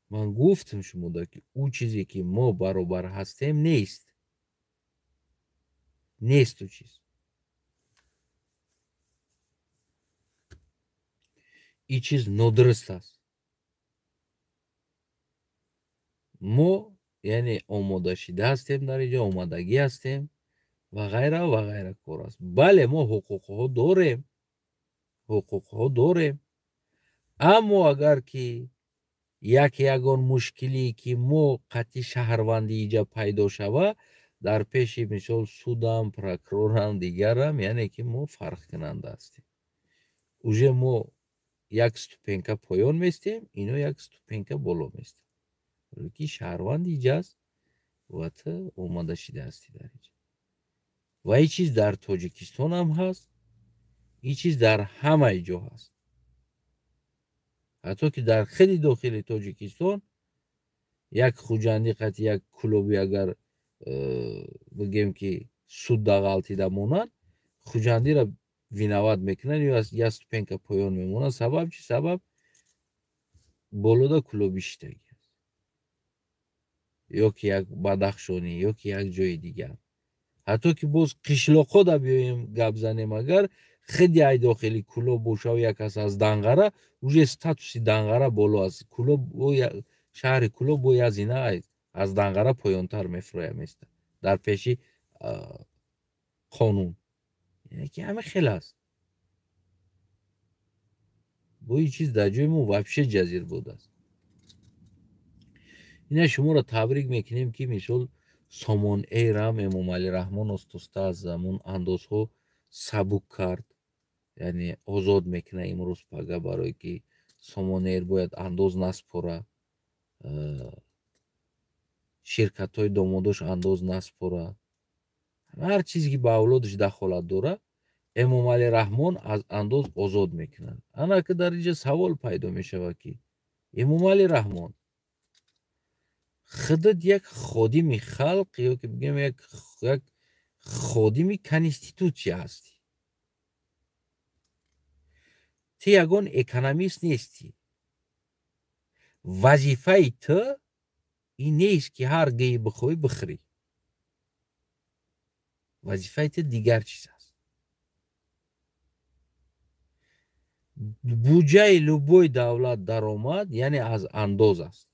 ман гуфтам шумода ки ӯ чизе ки мо баробар ҳастем нест. Нест ӯ чиз. Ин чиз нодуруст аст. Мо яъне омода шида ҳастем дар инҷо, омодагӣ ҳастем ва ғайра ва ғайра кор аст. Бале, мо ҳуқуқҳо дорем, ҳуқуқҳо дорем, аммо агар ки як ягон мушкиле ки мо қатъи шаҳрвандӣ инҷа пайдо шава, дар пеши мисол судам, прокурорам, дигарам, яъне ки мо фарқкунанда ҳастем. Уже мо як ступенка поён местем, ино як ступенка боло местем. Барои ки шаҳрванд инҷа аст ва ту омода шида ҳастӣ дар инҷа. Ва ин чиз дар Тоҷикистон ҳам ҳаст, ин чиз дар ҳамаи ҷо ҳаст. Ҳатто ки дар хеле дохили Тоҷикистон як хуҷандӣ қатъи як клуби агар Бигем, ки судда ғалтида монанд, Хуҷандиро виноват мекунанд ё як ступенька поён мемонанд. Сабаб чи? Сабаб болода Кӯлобӣ шиштагӣ аст ё ки як Бадахшонӣ, ё ки як ҷои дигар. Ҳатто ки боз қишлоқҳо да биёем гап занем, агар хиди ай дохили Кӯлоб бошаву як кас аз Данғара, уже статуси Данғара боло аст. Кӯлоб, шаҳри Кӯлоб бо як зина аз Данғара поёнтар мефуроя места дар пеши қонун. Яъне ки ҳама хел аст. Бо ин чиз дар ҷои мо вообще ҷазир будааст. Ина шуморо табрик мекунем, ки мисол Сомон Эйрам Эмомалӣ Раҳмон остоста аз замон андозҳо сабук кард, яъне озод мекунад имрӯз пага, барое ки Сомон Эйр бояд андоз наспора, ширкатҳои домодош андоз наспора, ҳар чизе ки ба авлодаш дахолат дорад, Эмомалӣ Раҳмон аз андоз озод мекунад. Ана ки дар инҷа савол пайдо мешавад, ки Эмомалӣ Раҳмон, худат як ходими халқ ё ки бигем як ходими конститутсия ҳастӣ, ту ягон экономист нестӣ. Вазифаи ту ин нест, ки ҳар гӯи бихоҳӣ бихӯрӣ. Вазифаи ту дигар чиз аст. Буҷаи любой давлат даромад, яъне аз андоз аст.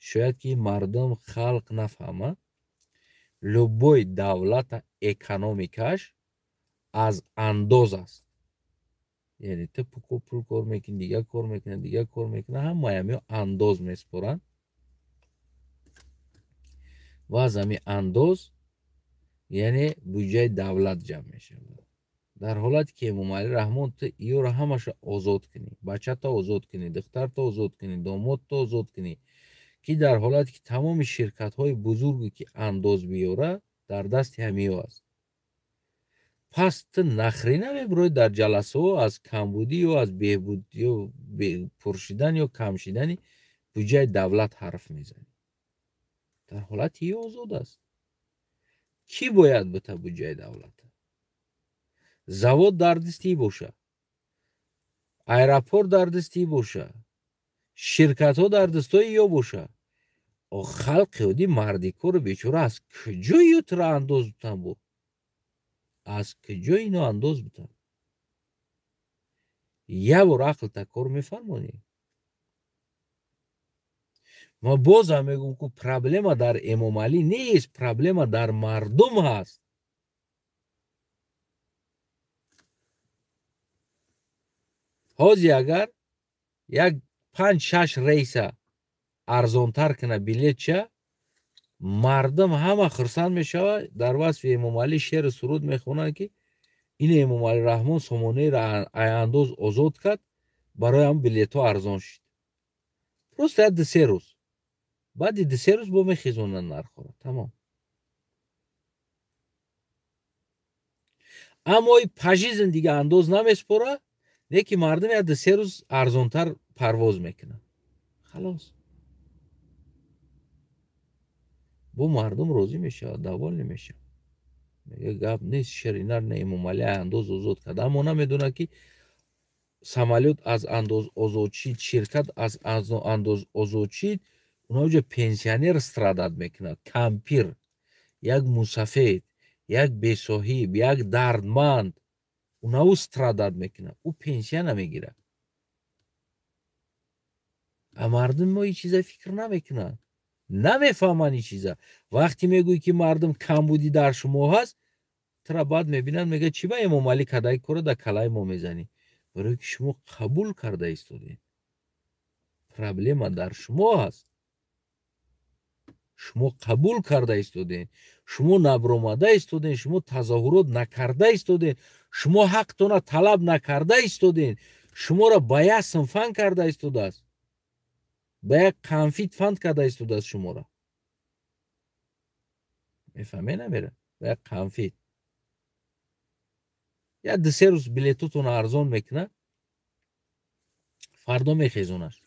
Шояд ки мардум, халқ нафаҳмад, любой давлата экономикаш аз андоз аст. Яъне ту пул кор мекунӣ, дигар кор мекунад, дигар кор мекунад, ҳамаи ҳамиҳо андоз меспоранд ва аз ҳамин андоз, яъне буҷаи давлат ҷамъ мешавад. Дар ҳолате ки, Эмомалӣ Раҳмон, ту иёро ҳамаша озод кунӣ, бачата озод кунӣ, духтарта озод кунӣ, домодто озод кунӣ, ки дар ҳолате ки тамоми ширкатҳои бузурге ки андоз биёра, дар дасти ҳамиё аст, пас ту нахрена мебироӣ дар ҷаласаҳо аз камбудӣ ё аз беҳбуд ё пуршидан ё кам шидани буҷаи давлат ҳарф мезанӣ, дар ҳолати ё озод аст? Кӣ бояд бита буҷаи давлата? Завод дар дасти боша, аэропорт дар дасти боша, ширкатҳо дар дастои ё боша. Халқи оддӣ, мардикору бечора аз куҷо ё тура андоз бутан? Бо аз куҷо ино андоз бутан? Як бор ақлта кор мефармонӣ? Ма бозам мегӯм, ку проблема дар Эмомалӣ нест, проблема дар мардум ҳаст. Ҳозир агар як панҷ-шаш рейса арзонтар кунад билетча, мардум ҳама хурсанд мешавад, дар васфи Эмомалӣ шеъру суруд мехонанд, ки ин Эмомалӣ Раҳмон Сомонеро андоз озод кард, барои ҳам билетҳо арзон шуд. Просто як 2-се рӯз, баъди 2-се рӯз бо мехезонанд нархҳоро, тамом. Аммо и пажизн дига андоз намеспора, не ки мардум як 2-се рӯз арзонтар парвоз мекунад, халос. Бо мардум розӣ мешавад, довольный мешавад, мега: гап нест, шеринар не, Эмомалӣ андоз озод кард. Аммо намедонад, ки самолёт аз андоз озод шид, ширкат аз андоз озод шид, унаҷо пенсионер страдать мекунад, кампир, як мусафед, як бесоҳиб, як дардманд, унаву страдать мекунад, ӯ пенсия намегирад. А мардум мо ин чиза фикр намекунанд, намефаҳманд ин чиза. Вақте мегӯӣ, ки мардум, камбудӣ дар шумо ҳаст, тура баъд мебинанд, мегӯяд: чӣ ба Эмомалӣ кадаи кора дар калаи мо мезанӣ? Барое ки шумо қабул карда истодед. Проблема дар шумо ҳаст. Шумо қабул карда истодед, шумо набромада истодед, шумо тазоҳурот накарда истодед, шумо ҳақтона талаб накарда истодед. Шуморо ба як синфан карда истодааст, ба як конфит фанд карда истодааст шуморо. Мефаҳме намера? Ба як конфит. Як 2-се рӯз билетотонро арзон мекунад, фардо мехезонаш,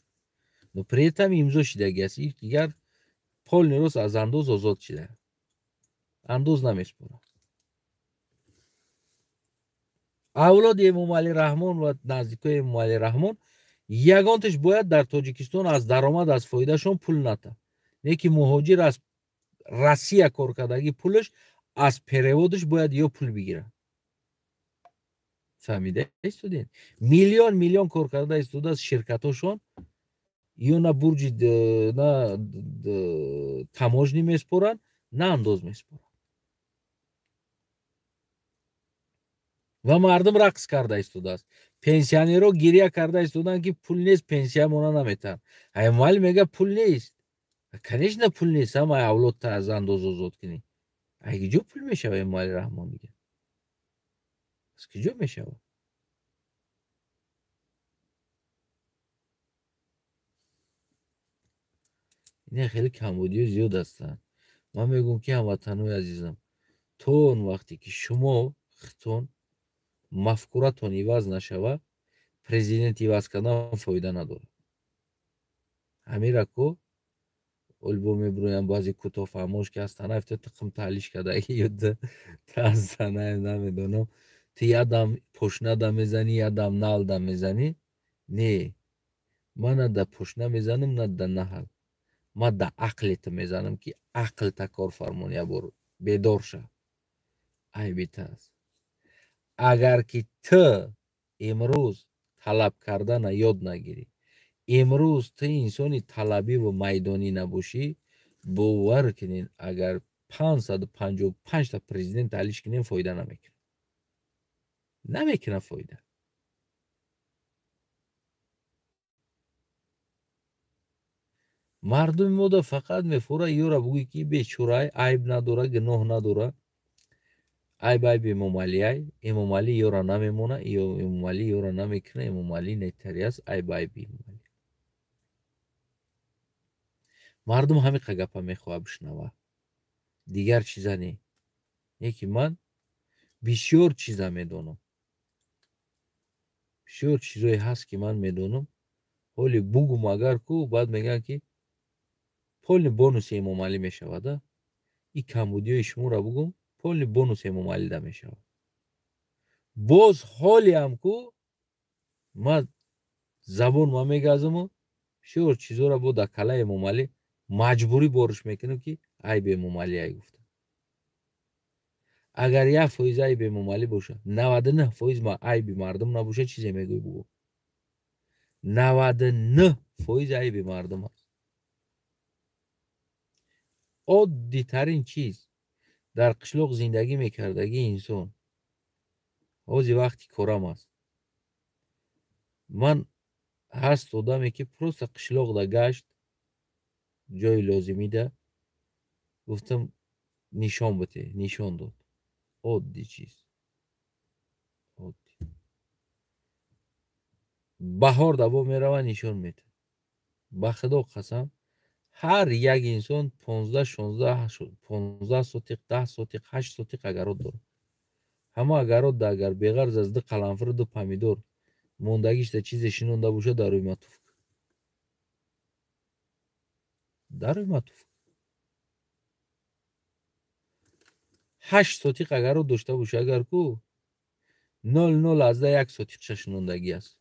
но при этом имзо шидаги аст. Дигар Полный рост аз андоз озод шуда, андоз намеспорад. Авлоди Эмомалӣ Раҳмон ва наздикои Эмомалӣ Раҳмон ягонташ бояд дар Тоҷикистон аз даромад, аз фоидашон пул ната. Не ки муҳоҷир аз Россия кор кардагӣ пулаш аз переводаш бояд ё пул бигирад. Фаҳмида истодед? Миллион миллион кор карда истодааст ширкатошон, ё на бурҷи, на таможни меспоранд, на андоз меспоранд. Ва мардум рақс карда истодааст. Пенсионерҳо гиря карда истоданд, ки пул нест, пенсиямона наметаҳанд. Эмомалӣ мега пул нест. Конечно, пул нест, ҳама авлодта аз андоз озод кунӣ. Ай куҷо пул мешава Эмомалӣ Раҳмон дига? Аз куҷо мешава? Ина хеле камбудиҳо зиёд ҳастанд. Ман мегӯям, ки ҳамватанҳои азизам, то он вақте ки шумо худтон мафкуратон иваз нашава, президент иваз кардан фоида надорад. Ҳамира ку олбо мебуроям баъзе кӯтоҳфаҳмош ки аз танаф ту тиқм таълиш кардаги ё аз намедонам, ту ядам пошнада мезанӣ, ядам налда мезанӣ. Не, ман на да пошна мезанам, на да наҳал. Ман да ақли ту мезанам, ки ақл та кор фармон, як бор бедор шав. Айби та аст. Агар ки ту имрӯз талаб кардана ёд нагирӣ, имрӯз ту инсони талабиву майдонӣ набошӣ, бовар кунед, агар 555 та президент алиш кунем, фоида намекунад. Намекунад фоида. Мардуми мода фақат мефора ёра бугӯй, ки бечорай, айб надора, гуноҳ надора. Айб айби Эмомалиай, Эмомалӣ ёра намемона, Эмомалӣ ёра намекуна, Эмомалӣ нетари аст, айб айби Эмомалӣ. Мардум ҳамиқа гапа мехоҳад бишнава, дигар чиза не. Не ки ман бисёр чиза медонам, бисёр чизое ҳаст, ки ман медонам. Ҳоли бугум агар ку, баъд мегӯянд, ки полный бонуси Эмомалӣ мешавада. И камбудиҳои шуморо бугум, полный бонус Эмомалида мешавад. Боз ҳолиам ку ман забон ма мегазаму бисёр чизоро бо дар калаи Эмомалӣ маҷбурӣ бориш мекунам, ки айби Эмомалӣ ай гуфта. Агар 1% айби Эмомалӣ боша, 99% ма айби мардум набоша, чизе мегӯй бугӯ. 99% айби мардум аст. Оддитарин чиз, дар қишлоқ зиндагӣ мекардагӣ инсон, ҳози вақти корам аст. Ман ҳаст одаме, ки просто қишлоқда гашт, ҷои лозимида, гуфтам нишон бите, нишон дод. Оддӣ чиз, оддӣ. Баҳор даво мерава, нишон медиҳад. Ба худо қасам, ҳар як инсон 15, 16, 15 сотиқ, 10 сотиқ, 8 сотиқ агарот дорад. Ҳама агарот да агар беғарз аз 2 қаламфур, 2 помидор мондагишда чизе шинонда бошад, дар рӯи матуф, дар рӯи матуф. 8 сотиқ агарот дошта боша, агар ку 0,01 сотиқша шинондагӣ аст,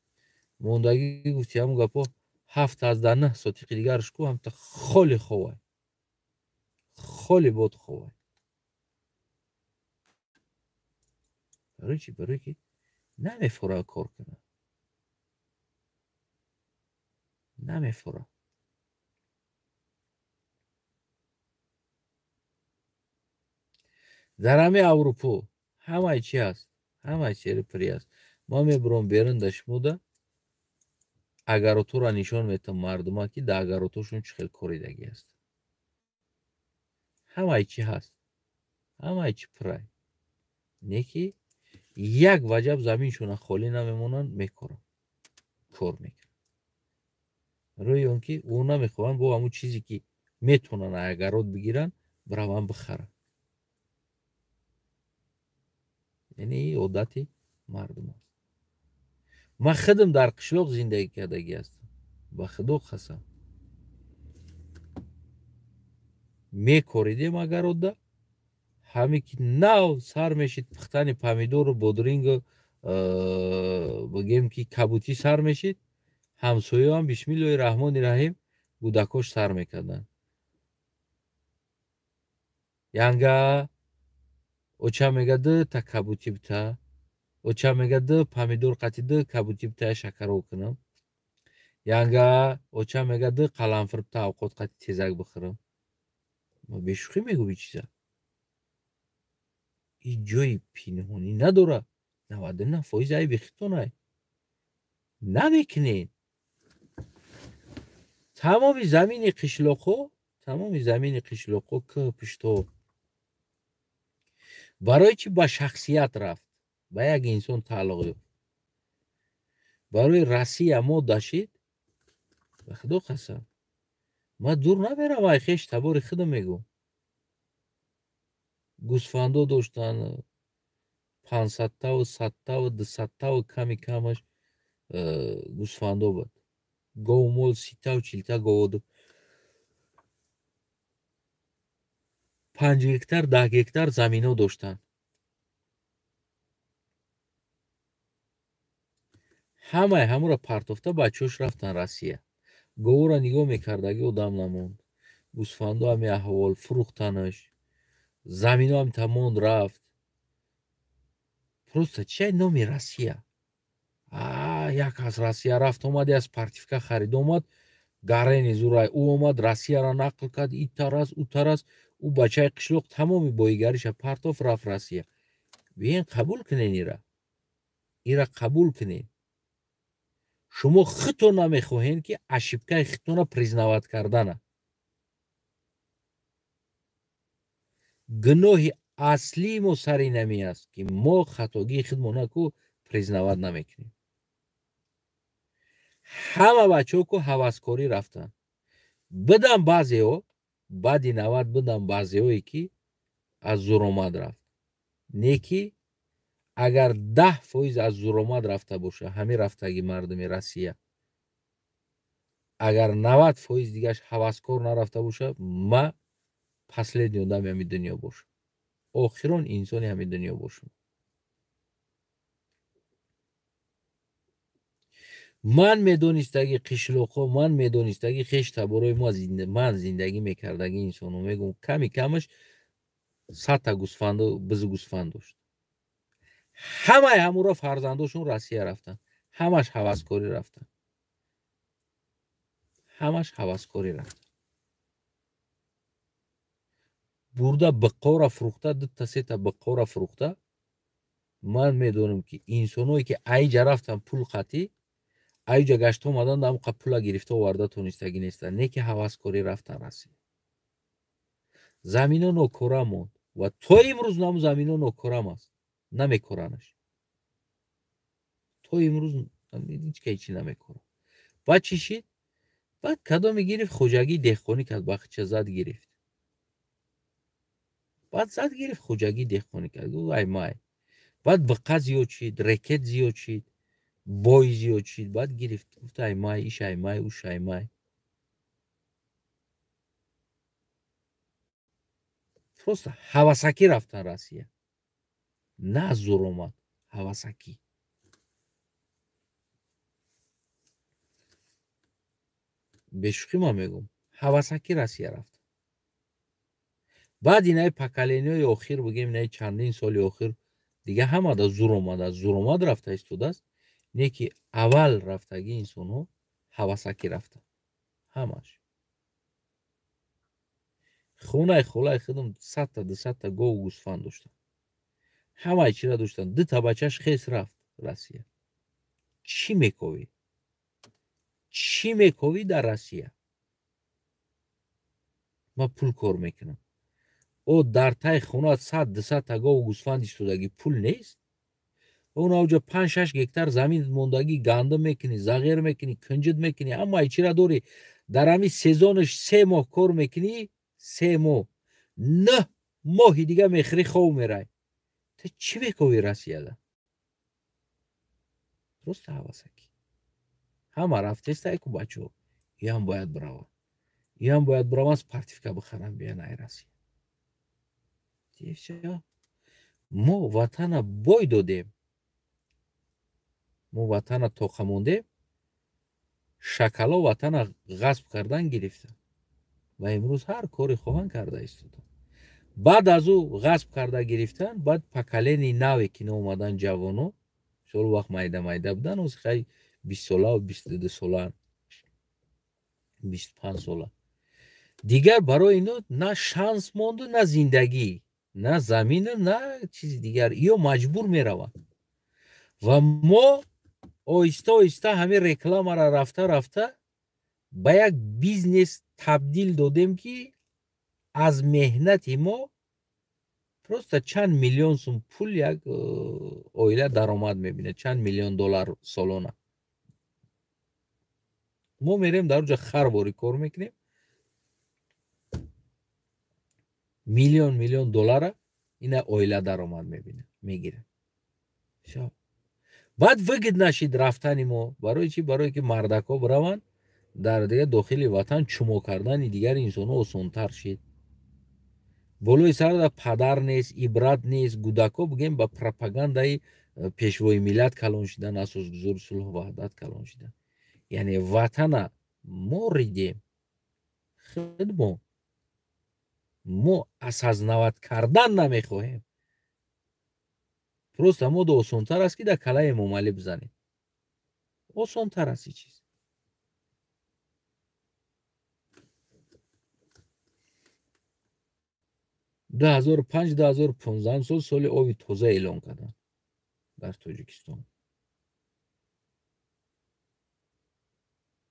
мондагӣ гуфти ҳамун гапо 7,9 сотиқи дигараш ку ҳамта холи ховай, холи бод ховай. Барои чӣ? Барое ки намефора кор кунад, намефора. Дар ҳамаи Аврупо ҳамаи чи ҳаст, ҳамаи чери пирӣ аст. Ман мебурам берун да шумода агаротҳоро нишон метам мардума, ки дар агаротҳошон чӣ хел коридагӣ аст. Ҳамаи чи ҳаст, ҳамаи чи пирай. Не ки як ваҷаб заминшона холӣ намемонанд, мекоранд, кор мекунанд. Рӯи он ки ӯ намехоҳанд бо ҳамун чизе, ки метавонанд агарот бигиранд, бираванд бихаранд. Яъне ин одати мардум аст. Ман худам дар қишлоқ зиндагӣ кардагӣ ҳастам, ба худо қасам. Мекоридем агарода, ҳаме ки нав сар мешид пухтани помидору бодрингу, бигем ки кабутӣ сар мешид, ҳамсояам бисмиллоҳи раҳмони раҳим гудакош сар мекарданд. Янга оча мега ду та кабутӣ бита, оча мега ду помидор қати ду кабутӣ бита, шакаро кунам. Янга оча мега ду қаламфир бита, авқот қати тезак бихӯрам. Ма бешӯхӣ мегӯм, ин чиза ҳеҷ ҷои пинҳонӣ надора. 99% айби хитонай намекунед. Тамоми замини қишлоқҳо, тамоми замини қишлоқҳо кӯҳ пуштҳо барои чӣ ба шахсият рафт, ба як инсон тааллуқ ёфт? Барои Россия мо дашид, ба худо қасам, ман дур намерам, ай хеш табори худам мегӯм. Гӯсфандо доштан 500таву 100таву 200таву ками камаш гӯсфандо буд. Говмол 30таву 40та говоду 5 гектар 10 гектар замино доштанд. Ҳамаи ҳамура партофта бачаҳош рафтан Россия. Говора нигоҳ мекардаги одам намонд. Гӯсфандо ҳами аҳвол фурӯхтанаш, замино ҳам тамонд рафт. Просто чия номи Россия? Як аз Россия рафт омад, аз партивка харид омад, гарени зурай ӯ омад, Россияро нақл кард, и тарас, ӯ тарас, ӯ бачаи қишлоқ тамоми боигариша партоф рафт Россия. Биен қабул кунен ира. Ира қабул кунен. Шумо худтон намехоҳед ки ошибкаи худтонро признавать кардана. Гуноҳи аслии мо сари нами аст ки мо хатогии худмона ку признавать намекунем. Ҳама бачаҳо ку ҳаваскорӣ рафтанд. Бидан баъзеҳо, баъди 90 бидан баъзеҳое ки аз зуромад рафт. Не ки агар 10% аз зуромад рафта боша, ҳамин рафтаги мардуми Россия, агар 90% дигаш ҳаваскор нарафта боша, ма последний одами ҳамин дунё бошам, охирон инсони ҳамин дунё бошам. Ман медонистаги қишлоқҳо, ман медонистаги хеш таборои мо, ман зиндагӣ мекардаги инсонҳо, мегӯм ками камаш 100та гӯсфанду бизу гӯсфанд дошт. Ҳамаи ҳамуро фарзандошон Россия рафтанд, ҳамаш ҳаваскорӣ рафтанд, ҳамаш ҳаваскорӣ рафтанд. Бурда биққора фурӯхта, дута сета биққора фурӯхта. Ман медонам ки инсоное ки айҷа рафтан пул қатӣ, айҷа гашта омадан, амқа пула гирифта оварда тонистагӣ нестанд, не ки ҳаваскорӣ рафтан Россия. Замино нокора монд ва то имрӯз наму замино нокорам аст, намекоранаш. То имрӯз ҳеҷ ка ҳечи намекорад. Баъд чӣ шид? Баъд кадоме гирифт хоҷагии деҳқонӣ кард, бахча зад гирифт. Баъд зад гирифт хоҷагии деҳқонӣ кард, гуфт ай май. Баъд биққа зиёд шид, рекет зиёд шид, бой зиёд шид, баъд гирифт, гуфт ай май, иш ай май, уш ай май. Просто ҳавасакӣ рафтан Россия. На зур омад, ҳавасакӣ. Бешӯхӣ ман мегӯм, ҳавасакӣ Россия рафт. Баъд инаи поколениҳои охир, бигем инаи чандин соли охир, дига ҳамада зур омадааст, зур омад рафта истодааст, не ки аввал рафтагии инсонҳо ҳавасакӣ рафтанд. Ҳамаш. Хонаи холаи худам 100та 200та гову гӯсфанд доштанд. Ҳамаи чира доштанд. Дута бачаш хес рафт Россия. Чӣ мековӣ? Чӣ мековӣ дар Россия? Ман пул кор мекунам. О дар таи хона 100-200та гову гӯсфанд истодагӣ пул нест? Он авҷа 5-6 гектар замин мондагӣ, гандум мекунӣ, зағир мекунӣ, кунҷид мекунӣ, ҳамаи чира дорӣ. Дар ҳамин сезонаш 3 моҳ кор мекунӣ, 3 моҳ, 9 моҳи дига мехӯрӣ, хов мерай. Ту чӣ мековӣ Россияда? Просто ҳавасакӣ. Ҳама рафтеста ку бачаҳо, иам бояд биравад, Иам бояд бираванд спортивка бихаранд биёянд ай Россия. Всё. Мо ватана бой додем. Мо ватана тоқа мондем. Шакало ватана ғасб кардан гирифтанд ва имрӯз ҳар коре хоҳанд карда истоданд. Баъд аз ӯ ғасб карда гирифтан, баъд поколении наве ки омадан ҷавоно, сол вақт майда майда будан, ҳозир хай 20 сола ва 22 солаанд, 25 сола. Дигар барои ино на шанс монду, на зиндагӣ, на замину, на чизи дигар. Иё маҷбур мераванд. Ва мо оҳиста оҳиста ҳамин рекламаро рафта рафта ба як бизнес табдил додем, ки аз меҳнати мо просто чанд миллион сум пул як оила даромад мебинад, чанд миллион доллар солона. Мо мерем дар оҷа харборӣ кор мекунем, миллион миллион доллара ина оила даромад мебинад, мегирад. Всё. Баъд выгод нашид рафтани мо. Барои чӣ? Барое ки мардакҳо бираванд дар дигар дохили ватан чумо кардани дигар инсонҳо осонтар шид. Болои сарда падар нест, ибрат нест, гудакҳо бигем ба пропагандаи пешвои миллат калон шидан, асосгузори сулҳу ваҳдат калон шидан. Яъне ватана мо ридем, худмо мо осознавать кардан намехоҳем. Просто мо до осонтар аст ки дар калаи Эмомалӣ бизанем. Осонтар аст ин чиз. 2005 2015 сол соли оби тоза эълон карданд дар Тоҷикистон.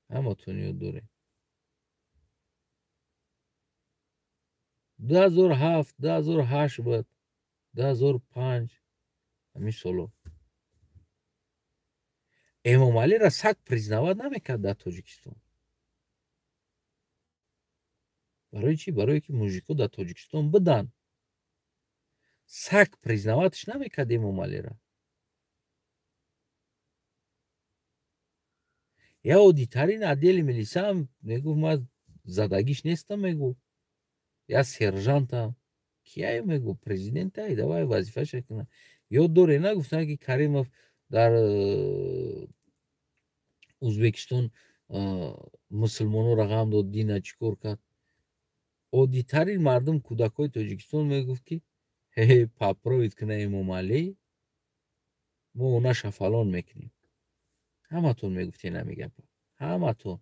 Ҳаматон ёд доред. 2007 2008 буд, 2005 ҳамин соло. Эмомалиро саг признавать намекард дар Тоҷикистон. Барои чӣ? Барое ки мужико дар Тоҷикистон буданд. Саг признаватьш намекард Эмомалиро. Я оддитарин отдели милисаам мегуфт ман задагиш нестам, мегуфт. Я сержантам. Кияю, мегуфт, президентай, давай вазифаша кунад. Ёд доре, нагуфтанд ки Каримов дар Узбекистон мусулмонҳоро ғам дод, дина чӣ кор кард? Оддитарин мардум кӯдакҳои Тоҷикистон мегуфт ки ҳе поправить куна Эмомалӣ, мо онаша фалон мекунем. Ҳаматон мегуфтен ҳамин гапа. Ҳаматон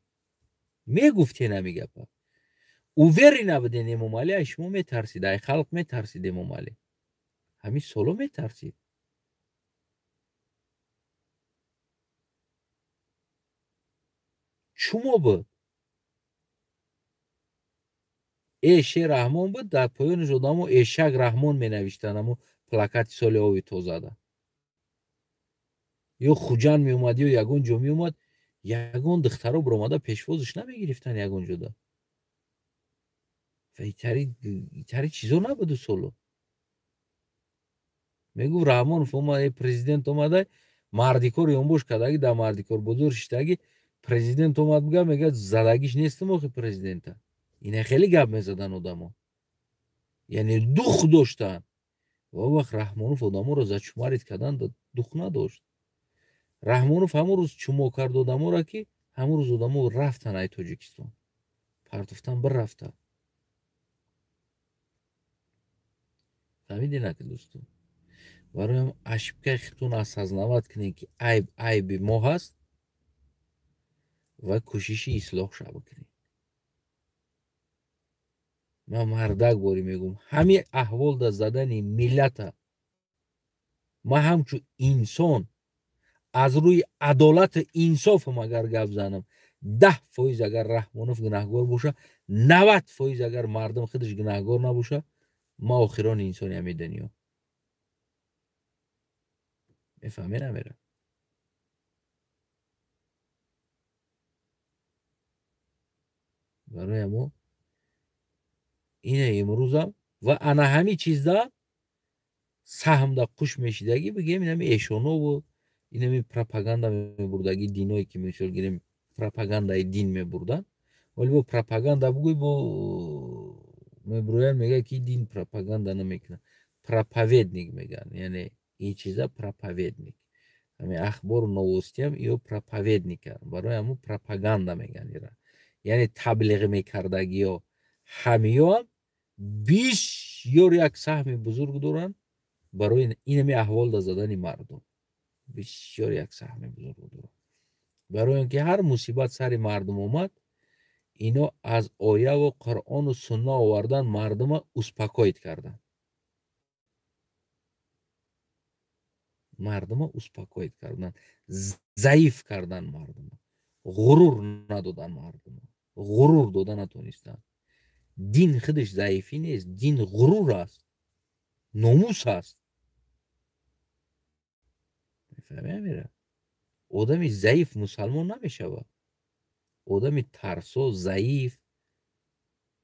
мегуфтен ҳамин гапа. Уверен набуден Эмомалӣ, ай шумо метарсид, ай халқ метарсид Эмомалӣ. Ҳамин соло метарсид. Чумо буд? Эше Раҳмон буд, дар поёнаш одамо Эшак Раҳмон менавиштанд, амо плакати соли оби тозада. Ё Хуҷанд меомад, ё ягон ҷо меомад, ягон духтаро биромада пешвозаш намегирифтанд ягон ҷода. Ва итари чизо набуду соло. Мегуфт Раҳмонов омад, президент омада, мардикор ёнбош кардаги, дар мардикор бозор шиштаги, президент омад буга, мегӯяд задагиш нестам охи президента. Ина хеле гап мезадан одамо. Яъне дух доштанд. Ва он вақт Раҳмонов одаморо зачумарид кардан дух надошт. Раҳмонов ҳамон рӯз чумо кард одаморо, ки ҳамон рӯз одамо рафтан ай Тоҷикистон. Партофтан бирафтан. Фаҳмидед ки дӯстон? Барои ошибкаи худтон осознавать кунед, ки айб айби мо ҳаст ва кӯшиши ислоҳша бикунед. Ман мардак борӣ мегӯм, ҳамин аҳволда задани миллата ман ҳамчун инсон аз рӯи адолату инсофам агар гап занам, 10% агар Раҳмонов гунаҳгор боша, 90% агар мардум худаш гунаҳгор набоша, ман охирони инсони ҳамин дунё. Мефаҳмӣ намера? Барои ҳамо ина имрӯзам ва ана ҳамин чизда саҳмда қуш мешидагӣ, бигем инами эшонову инами пропаганда мебурдагӣ, диное ки мисол гирем пропагандаи дин мебурданд, Вале бо пропаганда бугӯй, бо меброян, мегӯяд, ки дин пропаганда намекунад. Проповедник мегӯянд, яъне ин чиза проповедник. Ҳами ахбору новостиам ё проповедниканд, барои ҳамун пропаганда мегӯянд ира, яъне таблиғ мекардагиё. Ҳамиёам бисёр як саҳми бузург доранд барои инами аҳвол задани мардум, бисёр як саҳми бузург доранд, барои он ки ҳар мусибат сари мардум омад, ино аз ояву Қуръону сунна овардан, мардума успокоить кардан, мардума успокоить кардан, заиф кардан мардума, ғурур надодан мардума, ғурур дода натонистанд. Дин худаш заифӣ нест, дин ғурур аст, номус аст. Мефаҳми, амира? Одами заиф мусалмон намешавад. Одами тарсо, заиф,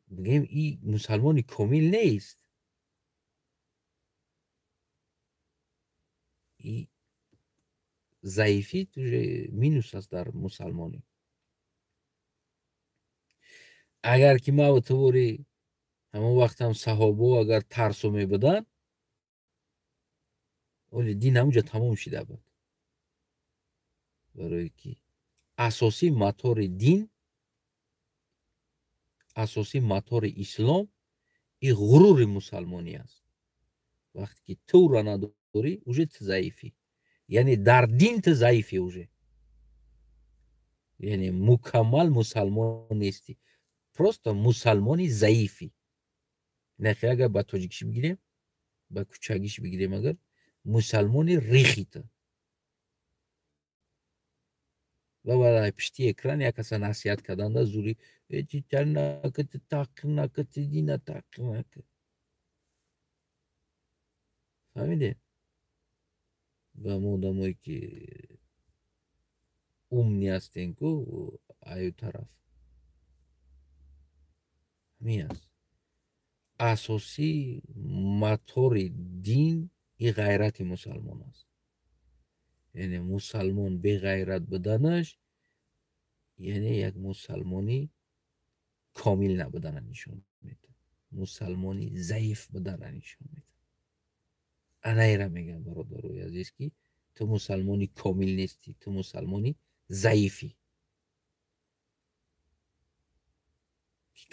бигем, и мусалмони комил нест. И заифӣ уже минус аст дар мусалмонӣ. Агар ки маву тувори ҳамон вақтам саҳобо агар тарсо мебуданд, оли дин ҳамунҷо тамом шида буд. Барое ки асосии матори дин, асосии матори ислом и ғурури мусалмонӣ аст. Вақте ки тура надорӣ, уже ту заифӣ, яъне дар дин ту заифӣ уже, яъне мукаммал мусалмон нестӣ, просто мусалмони заифӣ. Нахе, агар ба тоҷикиш бигирем, ба кӯчагиш бигирем, агар мусалмони рихи ту. Ва ба пишти экран як каса насиҳат карданда зури дина тақир нака. Фаҳмидед? Ба мо одамое ки умни ҳастем ку, аю тараф ҳамин аст. Асосии матори дин и ғайрати мусалмон аст. Яъне мусалмон беғайрат буданаш яъне як мусалмони комил набудана нишон медиҳад, мусалмони заиф будана нишон медиҳад. Анаира мегӯям, бародарои азиз, ки ту мусалмони комил нестӣ, ту мусалмони заифӣ.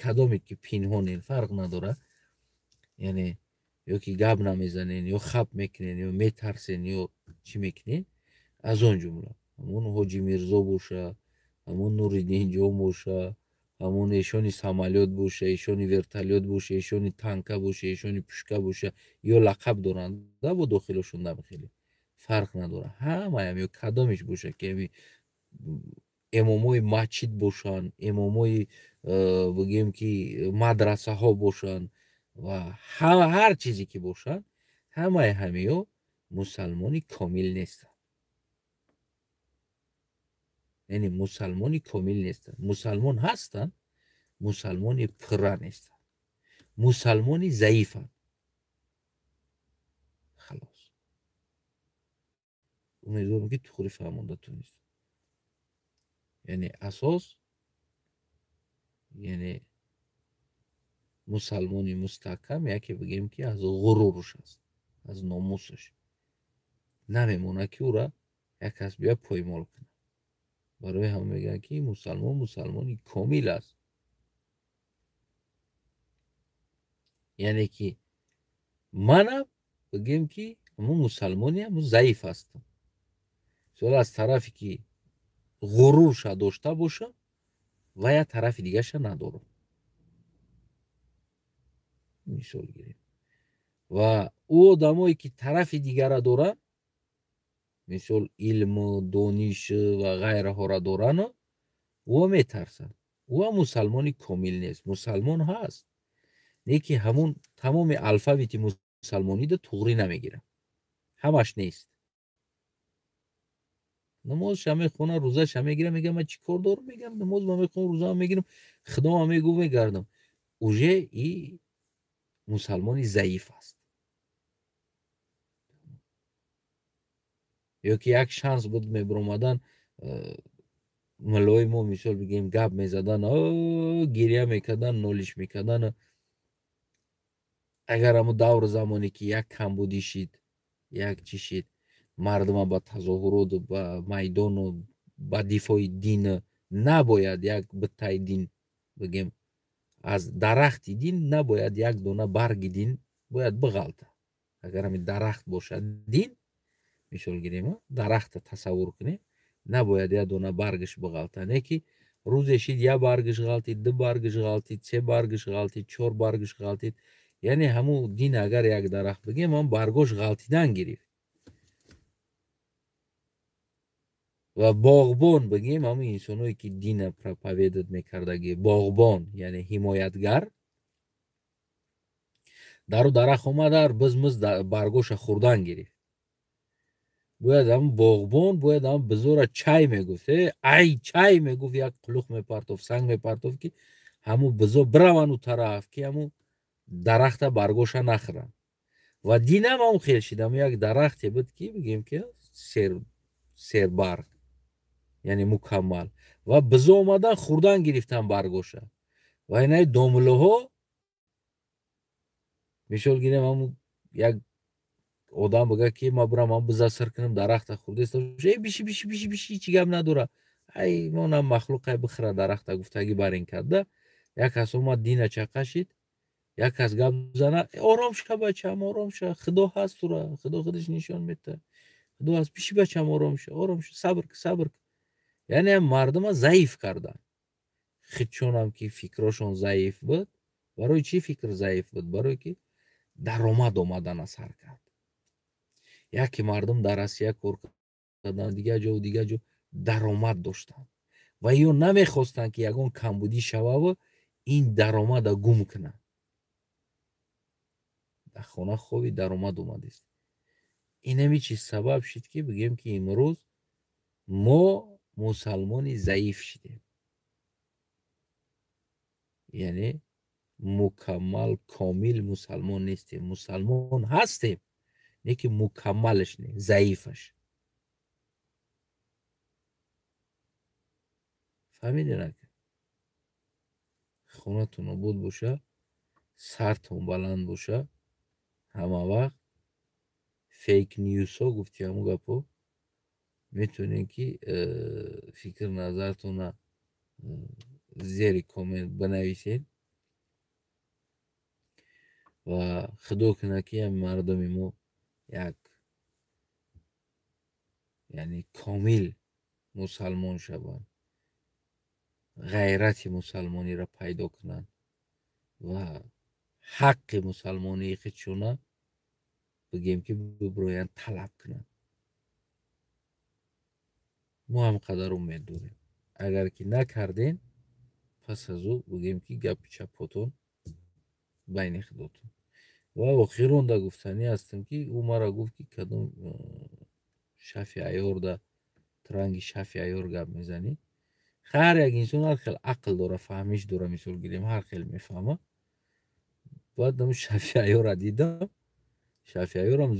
Кадоме ки пинҳонен, фарқ надорад, яъне ё ки гап намезанен, ё хап мекунен, ё метарсен, ё чӣ мекунен, аз он ҷумла ҳамон Ҳоҷи Мирзо боша, ҳамон Нуриддинҷон боша, ҳамон эшони самолёт боша, эшони вертолёт боша, эшони танка боша, эшони пушка боша, ё лақаб доранд да бо дохилошон хеле фарқ надорад, ҳамаям ё кадомеш боша, ки ами эмомои масҷид бошанд, эмомои бигем ки мадрасаҳо бошанд ва ҳар чизе ки бошанд, ҳамаи ҳамиё мусалмони комил нестанд. Яъне мусалмони комил нестанд. Мусалмон ҳастанд, мусалмони пурра нестанд, мусалмони заифанд. Халос. Умедворам, ки туғри фаҳмонда тунистам. Яъне асос, яъне мусалмони мустаҳкам яке бигем ки аз ғуруруш аст, аз номусаш намемонад, ки ӯра як кас бия поймол кунад. Барои ҳама мегӯянд, ки мусалмон мусалмони комил аст. Яъне ки манам бигем ки ҳамун мусалмониам заиф ҳастам. Мисол, аз тарафе ки ғурурша дошта бошам ва як тарафи дигаша надорам, мисол гирем. Ва ӯ одамое ки тарафи дигара доранд, мисол илму дониш ва ғайраҳоро дорану, ӯ метарсанд. Ӯ мусалмони комил нест, мусалмон ҳаст, не ки ҳамун тамоми алфавити мусалмонида туғрӣ намегирад, ҳамаш нест. Намозша мехона, рӯзаша мегирам, мегӯям, ман чӣ кор дорам, мегӯям, намоз ма мехонам, рӯзама мегирам, худома мегӯ, мегардам. Уже и мусалмони заиф аст. Ё ки як шанс буд мебиромадан, Муллои мо, мисол бигем, гап мезадан, гиря мекардан, нолиш мекардан. Агар ҳамун давру замоне ки як камбудӣ шид, як чӣ шид, мардума ба тазоҳуроту ба майдону ба дифои дин набояд як биттаи дин бигем, аз дарахти дин набояд як дона барги дин бояд биғалта. Агар ҳамин дарахт бошад дин, мисол гирем, дарахта тасаввур кунем, набояд як дона баргаш биғалта. Не ки рӯзе шид, як баргаш ғалтид, ду баргаш ғалтид, се баргаш ғалтид, чор баргаш ғалтид. Яъне ҳамун дин агар як дарахт бигем, ҳам баргош ғалтидан гирифт. Ва боғбон бигем, ҳамун инсоное ки дина проповедат мекардаги, боғбон яъне ҳимоятгар, дару дарахт омадар бизмиз баргоша хӯрдан гирифт. Бояд ҳамун боғбон бояд ҳамун бизора чай мегуфт, ай чай мегуфт, як қулуқ мепартофт, санг мепартофт, ки ҳамун бизо бираванд у тараф, ки ҳамун дарахта баргоша нахӯранд. Ва динам ҳамун хел шид, ҳамун як дарахте буд ки бигем ки сербарг, яъне мукаммал, ва бизо омадан хӯрдан гирифтан баргоша. Ва инаи домлаҳо, мисол гирем, ҳамун як одам бигӯяд ки ма бирам ҳам биза сир кунам, дарахта хӯрдаиста, э биши биши биши биши, ҳеҷ гап надора, ай монам махлуқай бихӯра дарахта, гуфтагӣ бар ин карда. Як кас омад дина чақа шид, як кас гап зана, ором ша бачам, ором ша, худо ҳаст тура, худо худаш нишон медиҳад, худо ҳаст, биши бачам, ором ша, ором ша, сабр ки, сабр ки. Яъне мардума заиф карданд. Худшонам ки фикрошон заиф буд. Барои чӣ фикр заиф буд? Барое ки даромад омадана сар кард. Яке мардум дар Россия кор карданд, дигар ҷо, дигар ҷо даромад доштанд ва ё намехостанд, ки ягон камбудӣ шававу ин даромада гум кунанд. Дар хона хоби даромад омадест. Инами чиз сабаб шид, ки бигем, ки имрӯз мо мусалмони заиф шидем, яъне мукаммал комил мусалмон нестем. Мусалмон ҳастем, не ки мукаммалаш не, заифаш. Фаҳмидед? Хонатон обод боша, сартон баланд боша. Ҳама вақт фейк ньюсҳо гуфти, ҳамун гапҳо метавонед ки фикр назартона зери коммент бинависед. Ва худо кунад, ки ҳами мардуми мо як, яъне комил мусалмон шаванд, ғайрати мусалмониро пайдо кунанд ва ҳаққи мусалмонии худшона бигем ки бибироянд, талаб кунанд. Мо ҳам қадар умед дорем. Агар ки накардем, пас аз ӯ бигем ки гапи чапотон байни худотон. Ва охиронда гуфтанӣ ҳастам, ки ӯ мара гуфт, ки кадом шафи айёрда транги шафи айёр гап мезанӣ. Ҳар як инсон ҳар хел ақл дора, фаҳмиш дора, мисол гирем, ҳар хел мефаҳма. Баъд ам шафи айёра дидам, шафи айёрам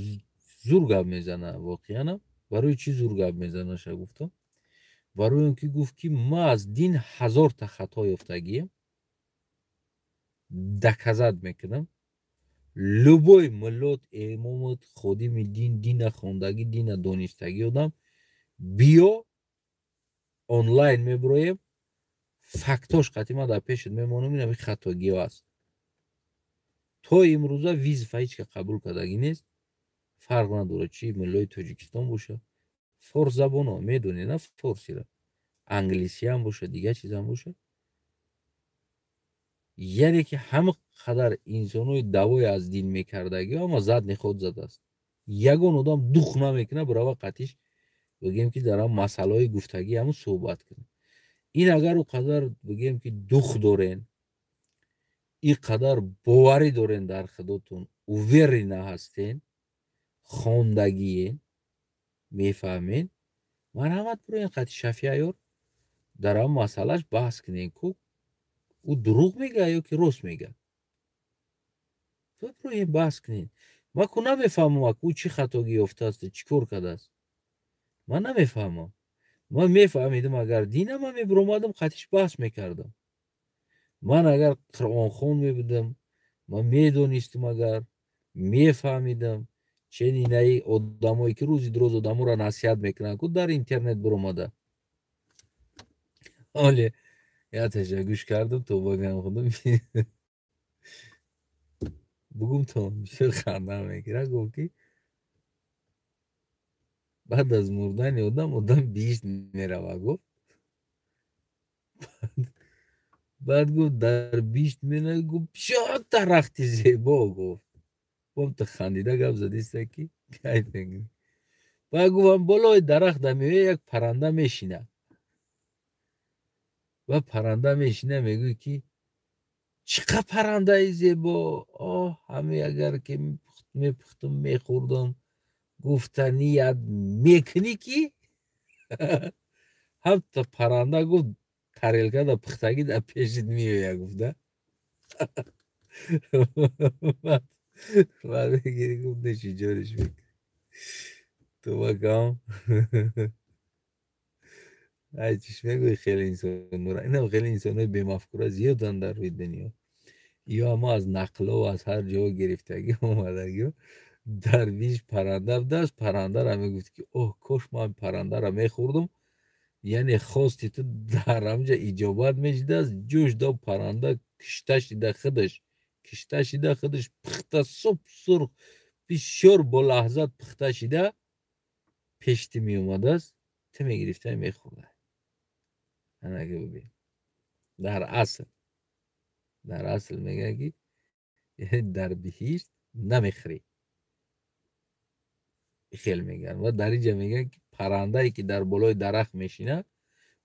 зур гап мезана. Воқеанам барои чӣ зур гап мезанаша гуфтам? Барои он ки гуфт, ки ма аз дин ҳазорта хато ёфтагием, доказать мекунам. Любой миллот, имомот, ходими дин, дина хондагӣ, дина донистагӣ одам биё, онлайн мебироем, фактош қатъи ман дар пешат мемонам, ин ҳами хатогиҳо аст. То имрӯза визифа ҳеҷ ка қабул кардагӣ нест. Фарқ надорад, чи миллои Тоҷикистон боша, форсзабоно медонед на, форсира, англисиам боша, дигар чизам боша. Яъне ки ҳама қадар инсонои давои аз дин мекардагиҳо ҳама задний ход задааст. Ягон одам дух намекунад бирава қатиш, бигем ки дар ҳам масъалаҳои гуфтагӣ ҳамун суҳбат кунад. Ин агар ӯ қадар, бигем ки, дух дорен, ин қадар боварӣ дорен дар худотон, уверена ҳастен, хондагиен, мефаҳмен, марҳамат, бироен қати Шафи Айёр дар ҳам масъалаш баҳс кунен, ку ӯ дурӯғ мегӯяд ё ки рост мегӯяд. Бироен, баҳс кунен. Ман ку намефаҳмам, ӯ чӣ хатогӣ ёфтааст, чӣ кор кардааст, ман намефаҳмам. Ман мефаҳмидам, агар дина ман мебиромадам, қатиш баҳс мекардам. Ман агар қуръонхон мебудам, ман медонистам, агар мефаҳмидам, чен инаи одамое ки рӯзи дуроз одаморо насиҳат мекунанд, ку дар интернет биромада. Оле яташа гӯш кардам, то багам худам бугум, то бисёр хандам мегирад. Гуфт ки баъд аз мурдани одам, одам биҳишт меравад, гуфт. Баъд гуфт, дар биҳишт меравад, гуфт, бисёр дарахти зебо, гуфт. Бом, хандида гап задиста ки кайф мекунӣ. Баъд гуфтам, болои дарахта меояд, як парранда мешинад. Ва парранда мешина, мегӯяд ки чӣ қадр паррандаи зебо, оҳ, ҳаме агар ки мепухтум, мехӯрдам, гуфта ният мекунӣ ки ҳамта парранда, гуфт, тарелкада пухтагӣ дар пешит меояд, гуфта. Баъд мегирӣ, гуфт, неши ҷониш мекунӣ. Ту бакам ай чиш мегӯӣ, хеле инсонора, инам хеле инсонои бемафкура зиёданд дар рӯи дунё. Ё ҳама аз нақло, аз ҳар ҷо гирифтагӣ омадагиё. Дар биш парранда будааст, паррандаро мегуфт ки оҳ, кош ман паррандаро мехӯрдум. Яъне хости ту дар ҳамҷа иҷобат мешидааст, ҷӯш до парранда кишта шида, худаш кишта шида, худаш пухта, суб сурх, бисёр бо лаҳзат пухта шида пеши ту меомадааст, ту мегирифта, мехӯрда. Анаки бибин, дар асл мегӯяд ки дар биҳишт намехӯрӣ, хел мегӯянд. Ва дар инҷа мегӯянд ки паррандае ки дар болои дарахт мешинад,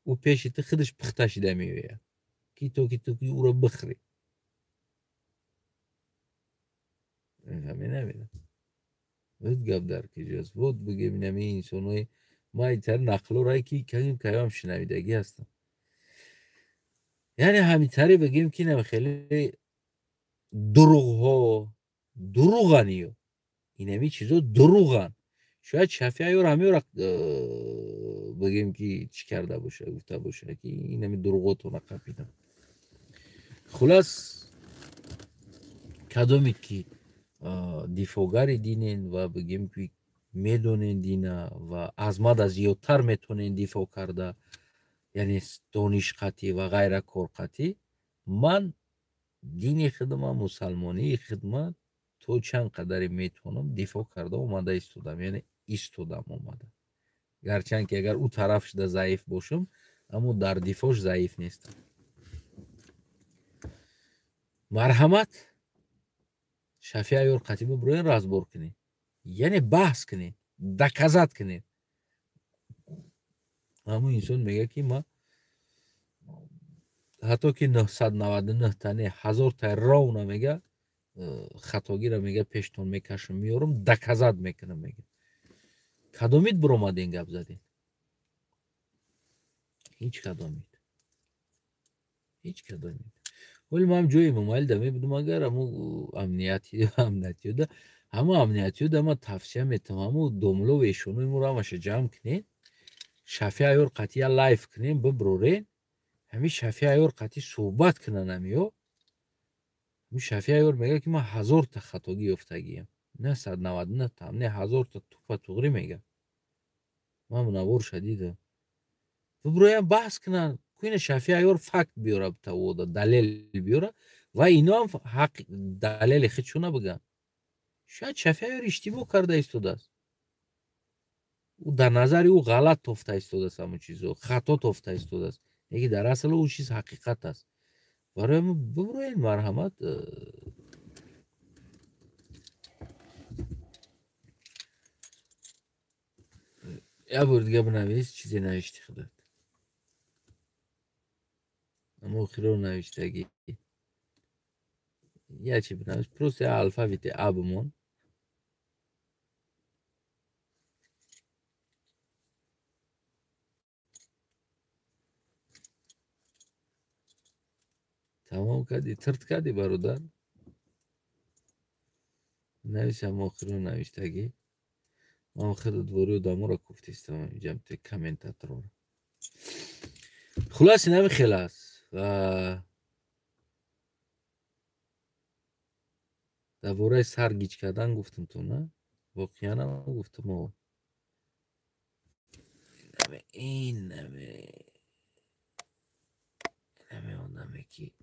ӯ пеши ту худаш пухта шида меояд ки то ки ту ӯро бихӯрӣ. Намедонам, вот гап дар куҷост. Вот бигем, инами инсонои ма итари нақлорае ки кам каём шинавидагӣ ҳастам, яъне ҳамитаре бигем ки инам хеле дурӯғҳо дурӯған, ё инами чизо дурӯған. Шояд Шафиаёр ҳамеёра бигем ки чӣ карда боша, гуфта боша ки инами дурӯғотона қапидам. Хулас, кадоме ки дифоъгари динен ва бигем ки медонен дина ва аз мада зиёдтар метавонен дифоъ карда, яъне дониш қатъӣ ва ғайра кор қатъӣ, ман дини хидма, мусалмонии хидма то чанд қадаре метавонам дифоъ карда омада истодам, яъне истодам омада. Гарчанд ки агар ӯ тараф шуда заиф бошам, аммо дар дифоъш заиф нестам. Марҳамат, Шафиаёр қатъӣ бибироен, разбор кунед, яъне баҳс кунед, доказать кунед. Ҳамун инсон мегӯяд ки ма ҳатто ки 999 тане, 1000 тай ровно мега, хатогиро мега, пештон мекашам, меорам, доказать мекунам, мега. Кадомид биромаден, гап заден? Ҳеҷ кадомид, ҳеҷ кадомид. Вале ман ҷои Эмомалида мебудам, агар ҳаму амниятиёда, ҳаму амниятиёда ман тавсия метавам, ҳаму домлову эшонои моро ҳамаша ҷамъ кунед, Шафиаёр қатъия лайв кунем, биброрен, ҳамин Шафиаёр қатъи суҳбат кунанд. Ҳамиё Шафиаёр мегӯяд ки ман 1000 та хатогӣ ёфтагиям, на 199 та, не 1000 та, тупа туғрӣ мегӯяд. Ман наворша дидам. Биброям, баҳс кунанд, куина Шафиаёр факт биёра, тавода далел биёра ва иноам ҳақ далели худшона бигӯянд. Шояд Шафиаёр иштибоҳ карда истодааст, ӯ дар назари ӯ ғалат тофта истодааст, ҳамун чизо хато тофта истодааст, лекин дар асл ӯ чиз ҳақиқат аст. Барои биброен, марҳамат. Як бор дига бинавис, чизе навишти худат, ама охиро навиштагӣ як чи бинавис, просто як алфавити а бимон. Тамом кардӣ, тирт кардӣ, бародар? Навис ҳама охиро навиштагӣ. Ман хеле двори одаморо куфтистам, ҷамти комментаторро. Хулас, инами хел аст. Дар бораи сар гиҷ кардан гуфтам ту, на? Воқеан гуфтам. Инаме одаме ки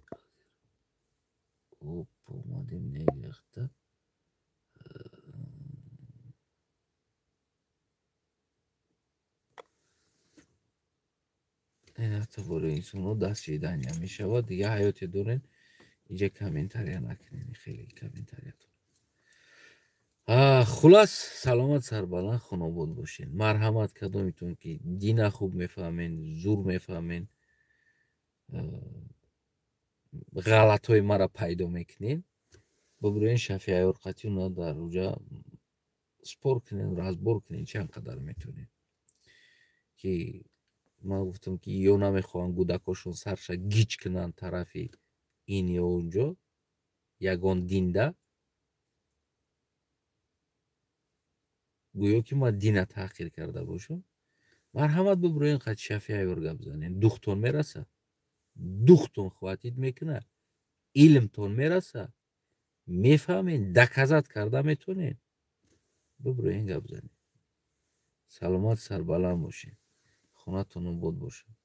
оп омадем негахта. Инахта бораи инсонҳо даст шидания мешавад. Дига ҳаёте дорен, инҷа комментария накунед, хеле комментариятон. Хулас, саломат, сарбаланд, хонобод бошед. Марҳамат, кадомитон ки дина хуб мефаҳмен, зур мефаҳмен, ғалатҳои мара пайдо мекунед, бибурен Шафиайёр қатиуна дар уҷа спор кунед, разбор кунед, чанд қадар метавонед. Ки ман гуфтам, ки ё намехоҳанд кӯдакошон сарша гиҷ кунанд тарафи ин ё онҷо, ягон динда, гӯё ки ман дина таҳқир карда бошам. Марҳамат, бибурен қати Шафиайёр гап занед. Духтон мераса, духтон хватит мекунад, илмтон мераса, мефаҳмед, доказать карда метавонед, бибурен гап занед. Саломат, сарбаланд бошед, хонатон обод бошад.